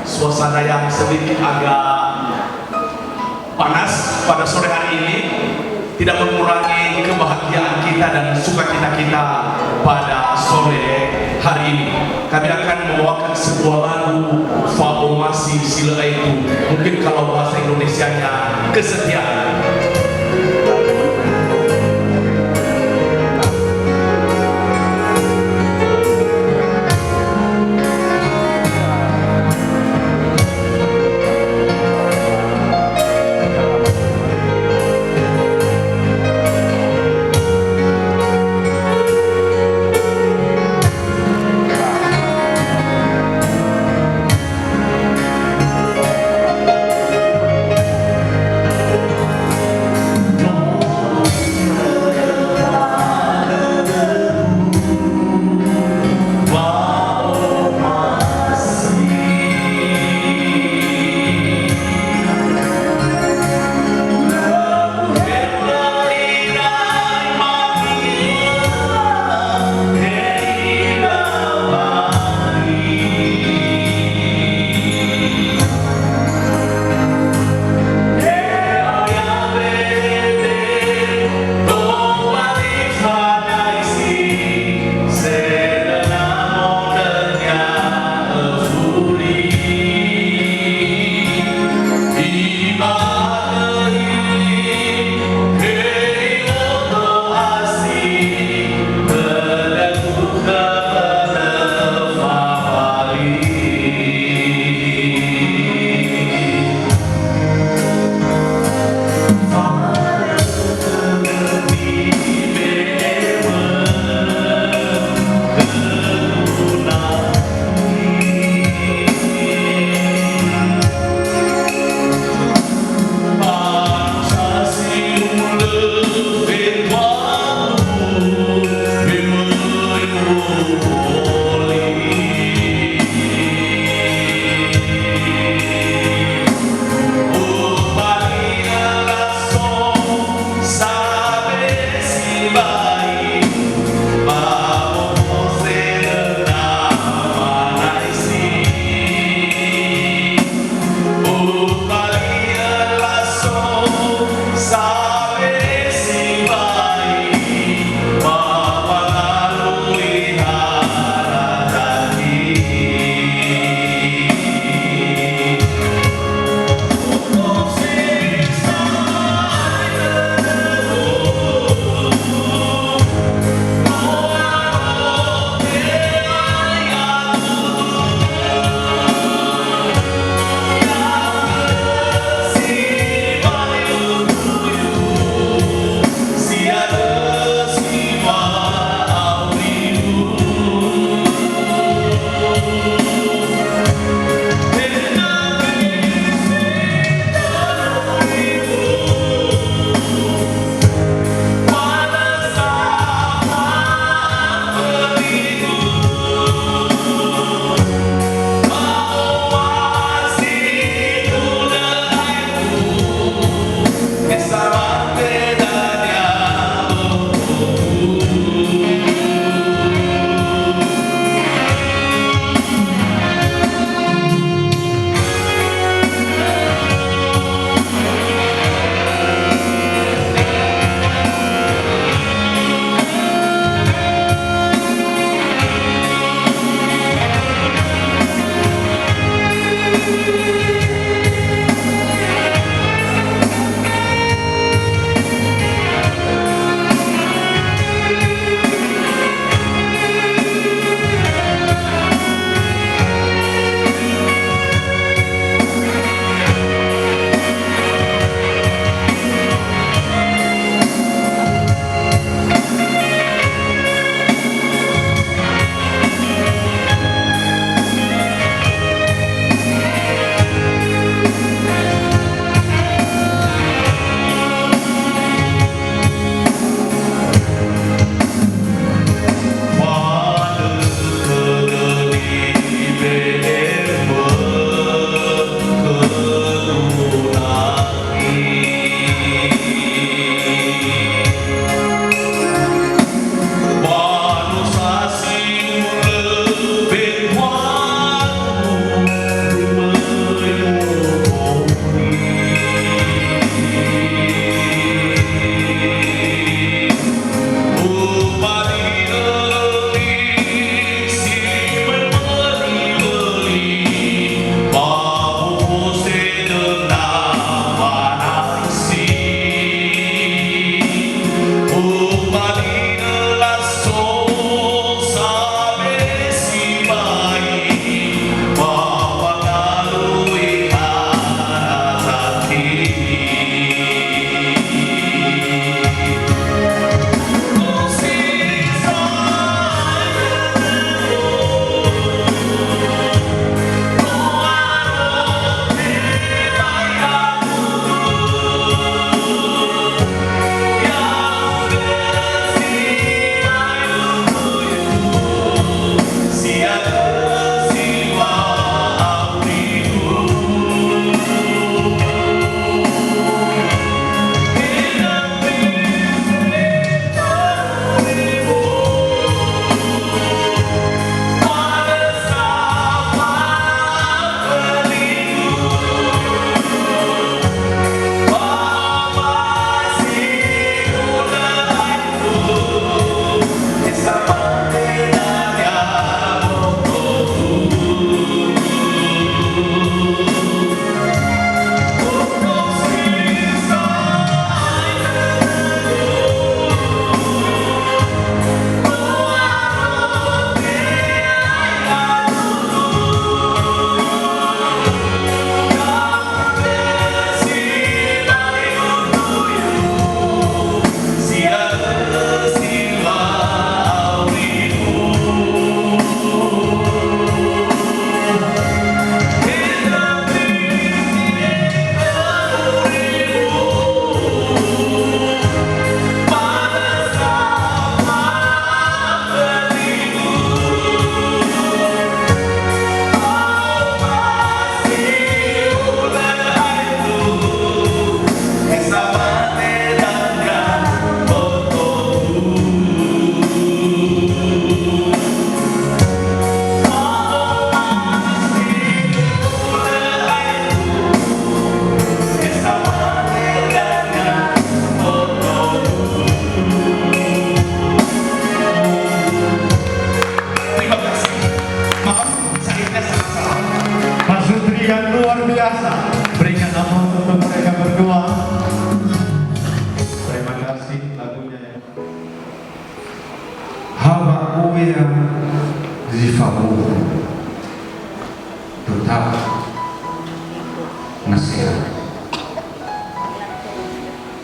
suasana yang sedikit agak panas pada sore hari ini tidak mengurangi kebahagiaan kita dan sukacita kita pada sore hari ini. Kami akan membawakan sebuah lagu Fa'omasi si lö aetu. Mungkin kalau bahasa Indonesianya, kesetiaan.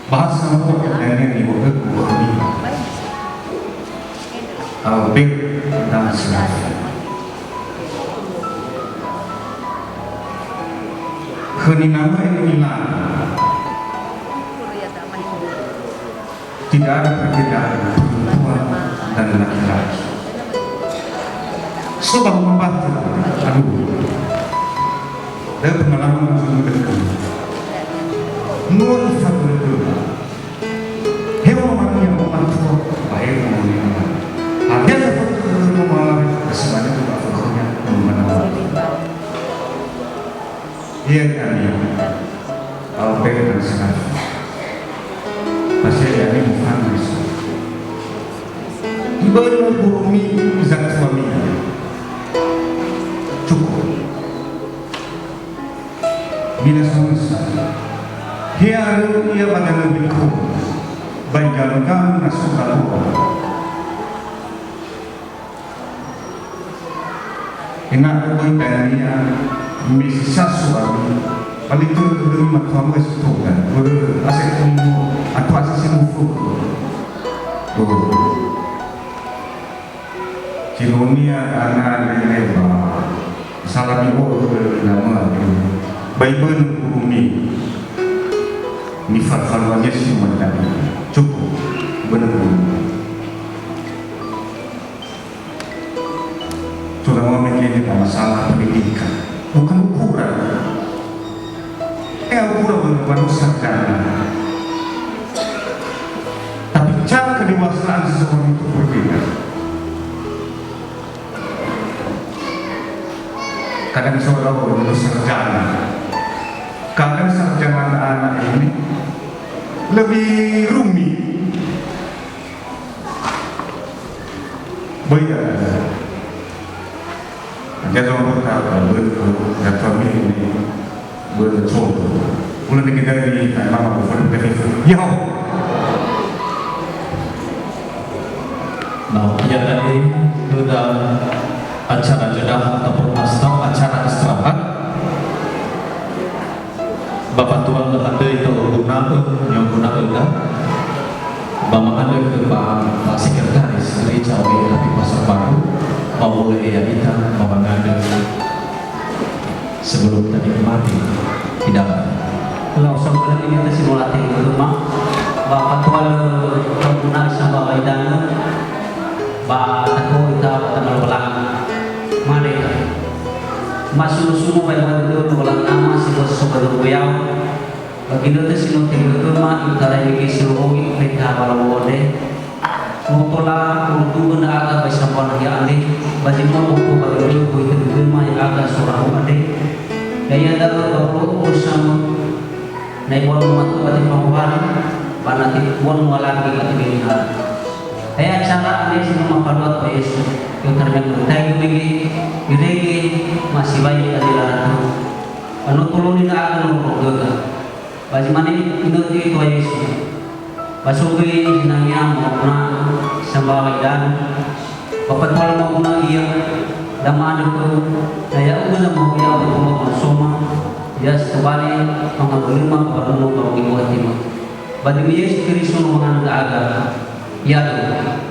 Bahasa Moro Italia ni wa'ö gurumi. Albert dan Sebastian. Khöni nama ini lagi. Tidak ada perbedaan perempuan dan laki-laki. Sebab membaca, aduh. Dari pengalaman yang sudah. Nur satu itu. Hewan yang membantu, bahaya yang membantu. Ada satu yang memahami, sebenarnya juga fokusnya membantu. Iya, kami. Albert dan Sebastian. Pasti ada yang mengurus. Ibönu gurumi zatua mina. Cukup. Mina samösa. He arö ia ba danö beko. Ba igamögamö na so kalua. Ena'ö böi dania me si sasu ami, ba lö itörö dödömi matua möi si toga, börö asai tongo, atua asai si mufökhö. Börö. Silunia ana nene ba, salami o'ö khö inamö, ba ibönö gurumi, nifaluania si mantadi. Cukup, ibönö gurumi. Sudah mau mikirin masalah pendidikan. Bukan ukuran. Eh, ukuran bukan sarjana. Tapi cara kedewasaan seseorang itu berbeda. Kadang seorang lulus sarjana. Kadang sarjana anak-anak ini lebih rumit. Böi da'ö. Hadia zombo ta ba böi khö datua mini böi zombo. Ulö nege dari ta mama bu fadu dari fu. Yao. Nah, ia tadi sudah acara jedah ataupun asal acara istirahat. Ba fatua lö andrö ita oguna'ö, ni'oguna'öda, ba ma'andrö khö ba, ba sekretaris gereja O E I Rapi Pasar Baru, ba wolö ya'ita ba mangandrö sebelum tadi mati tidak. Langsung kali ini kita simulasi dulu, Mak. Ba fatua lö oguna'ö sambawaidanö, ba tato ita ba tamalu belang. Mane. Masuno-suno bai wadödö lowalangi Ama si bösi somböi yao. Ba ginötö si no tegöma itarai mege si lo'owi khöda ba lowo andre. No tola urutugö ndra'aga bai sambua nahia andre, ba zi no oto ba dödö böi tegöma ya'aga sorahu andre. Ya'ia da'ö ba wolo'ö urusamö, na ibualu matua ba tefangohali, ba na tebualu mualagi ba tebini hali. He acara andre si no mafalua Tuha Yesu, i'otarai mege, irege, masiwai dali lalatu. Ba no toloni ndra'aga no morogöga. Ba zi mane inötö Tuha Yesu. Ba so göi zinangea mo'oguna'ö sambawaidanö. Ba fatua lö mo'oguna'ö ia, da ma'andrö khöu, na ya'ugö zamahoya ba Tuha Mansoma, ya si tobali mangawölöma ba wanono ba wogi buatima. Ba döi Yesu Keriso no mangandrö ndra'aga. Ya'aga.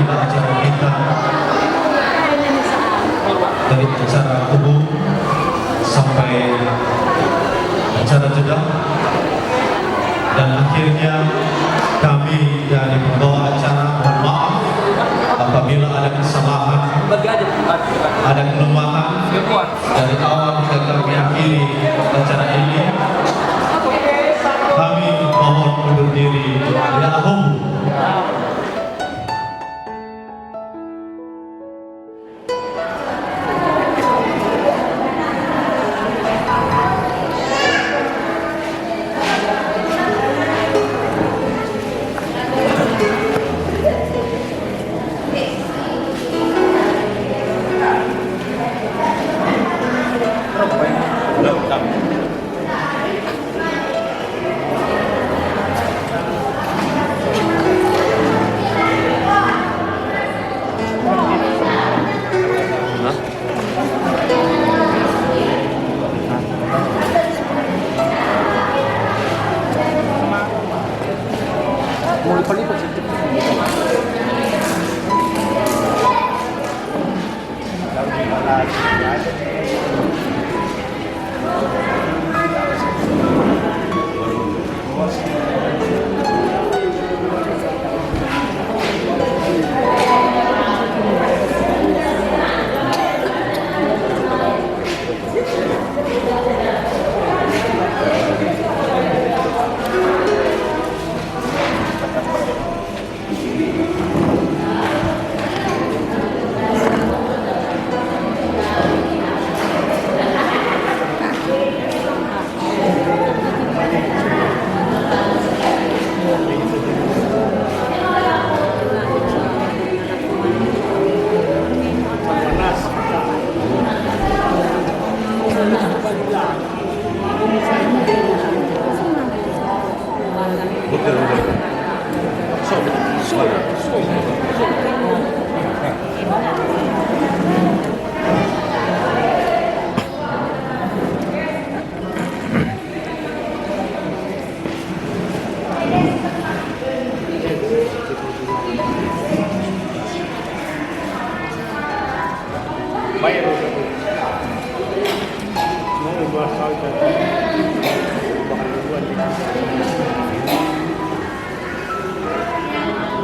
Acara kita dari acara umum sampai acara jeda, dan akhirnya kami dari pembawa acara mohon maaf apabila ada kesalahan, ada kelemahan dari awal hingga kami akhiri acara ini. Kami mohon undur diri. Ya,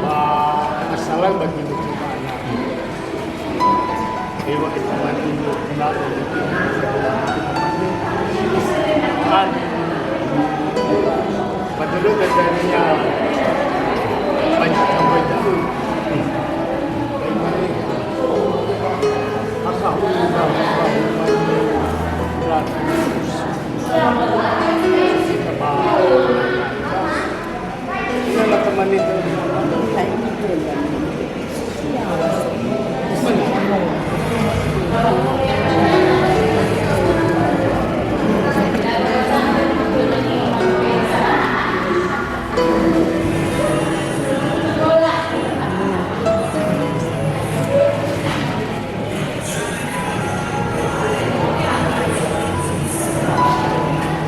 Ba masalah bagi musibah anak. Dewa kita mati, kita mati. Padahal dadanya banyak sampai dulu. Maka udah, udah, udah.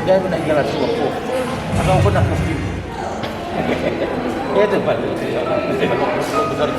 Dai mena igala tua ko. Atau ko nak mesti. Itu baru. Besar.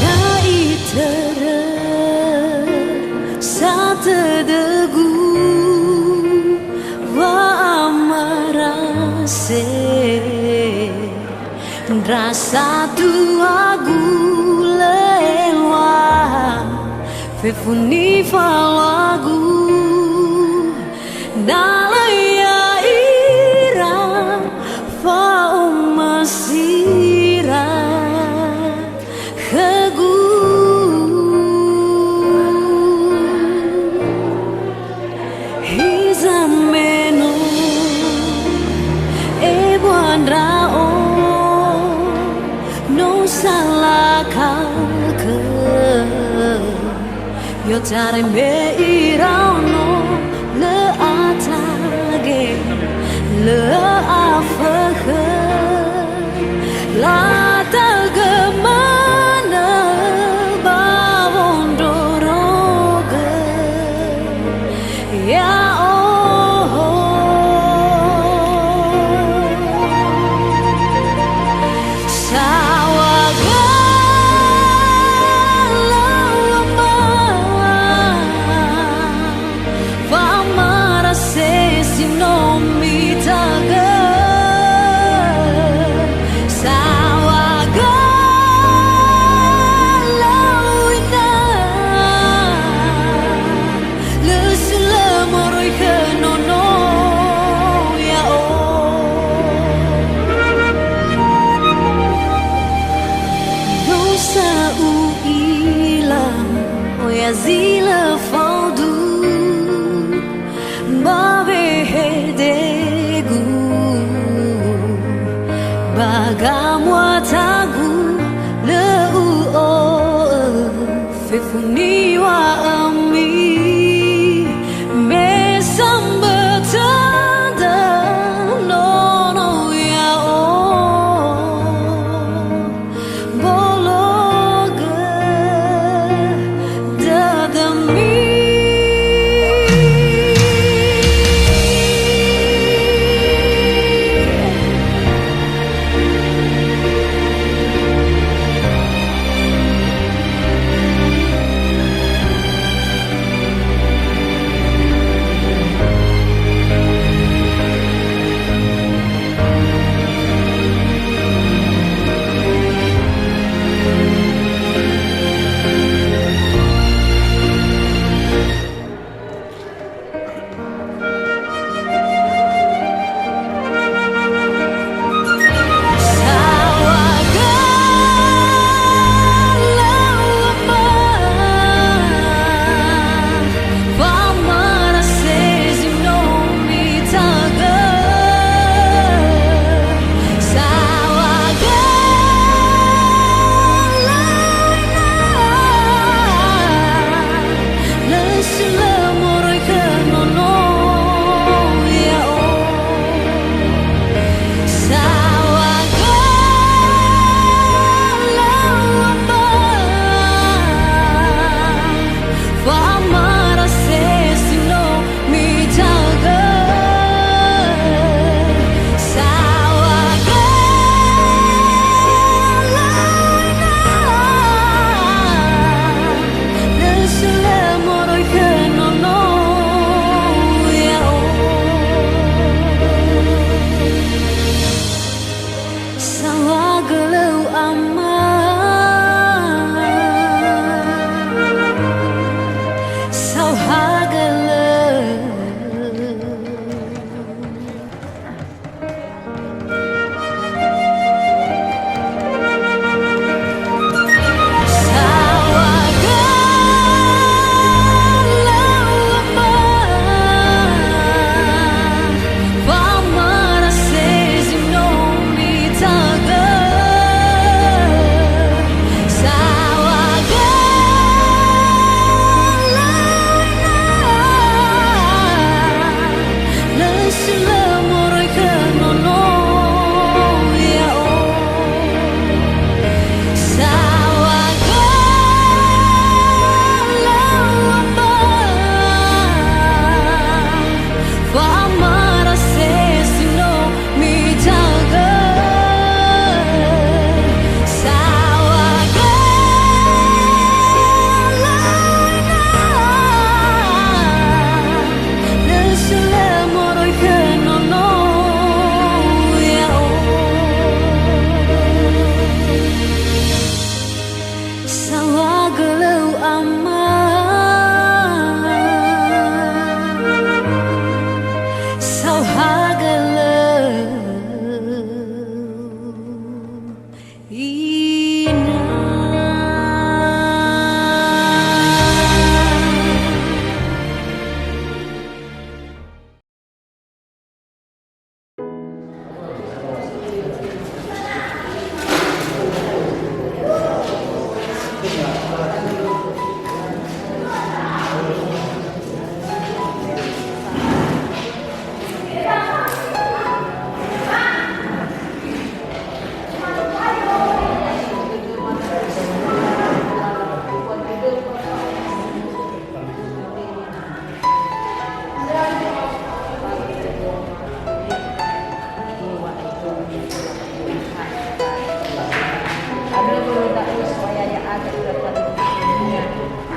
Da'i törö sa tödögu wa'amarase. Ndra satuagu lö eluaha fefu nifaluagu, na lö ya'ira fa'omasira khögu. Hiza me no ebua ndra'o, no salakakö. I'otarai me iraono, lö atage, lö afökhö. Lata'ögö manö ba wondrorogö ya'o. Saŵa galö ama. Wa'amarase si no mita'ögö, saŵa galö ina, lö sulö moroi khö nono ya'o. No sa u'ila oya zi lö faudu. Ba wehedegu, ba gamuatagu, lö u'o'ö fefu niŵa'ömi. Me sambötö dödö nono ya'o. Bologö dödömi.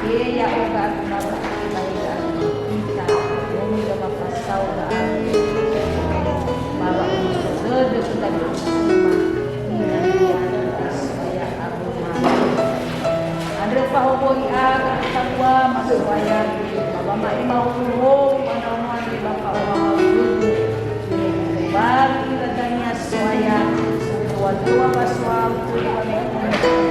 He ya'o ga'aguna'u ba he ga'aguna'u ita, nono ba fasaura ba wa'omuso dödö khöda ni'osöma, ina ni'omuso so'aya aroma. Andrö fahowoli aga ita dua maso'aya, ba wama'ema hou-hou ba naono andre ba fa'ohahau dödö. Bali ira dania so'aya, sotua-tua ba soau, tua-tua ba soau,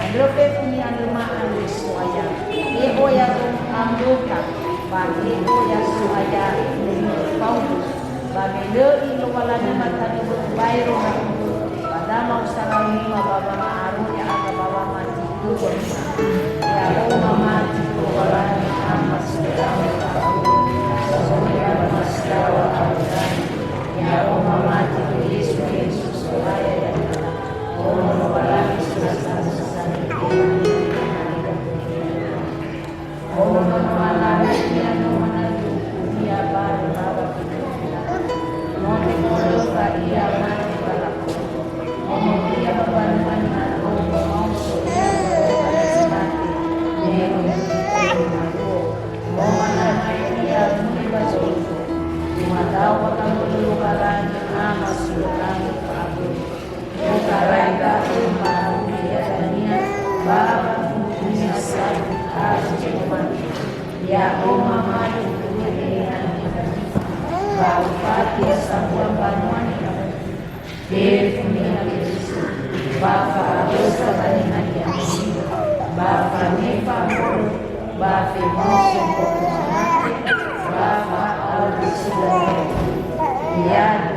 andrö fefu ni'andröma andre so'aya. He oya zo'anggota, ba he oya so'aya, Paulus, ba me lö i Lowalangi matanö bö'ö baero ndra'ugö, ba da ma'usara lima ba wanga'aro ya'aga ba wamati khöu. Ya'o mamati khö Lowalangi Ama si Fao Fa'auri, so'aya ba masiawa awö dania. Ya'o mamati khö Yesu Yesu, so'aya ya'ita. Ono Lowalangi si lö sanösa-nösa. Ono Lowalangi ia no manatu ia barö ba wa'aturina. No tefondröfa ia mate ba laku. Ono ia ba mbanua ni'andrö, maoso ia ba mbanua si mate, me no tefondröfa. No manatu ia mule ba zorugo. Tumadao ba gamö'ö Lowalangi Ama si lö tanö fa'aböi. U'otarai da'ö ba wa'auri ia dania, ba wa'auri ia sabu hari zi no mate. Ya'o mamati khö Niha Ni'amoni'ö, ba ufati ia sambua mbanua ni'amoni'ö. Fefu Niha Keriso, ba fa'aösa ba Niha Ni'amoni'ö, ba fanefa horö, ba fenoso khöu ba mate, ba fa'auri si lö mate. Yadu.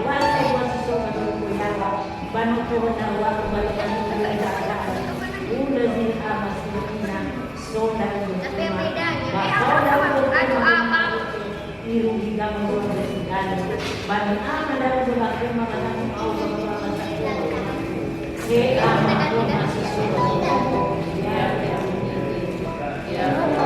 Kuasa Tuhan si so ba dulu yawa, ba no tohona wa ba no tohona wa. Ula zi ama si ina, so dan. Apa yang bedanya? Ba so dan. Aduh, apa? Iru higa mo do segala. Ba ni ama dan do ba kema ba na mau ba ba ba. He ama do ma si so. Ya, ya. Ya, ya.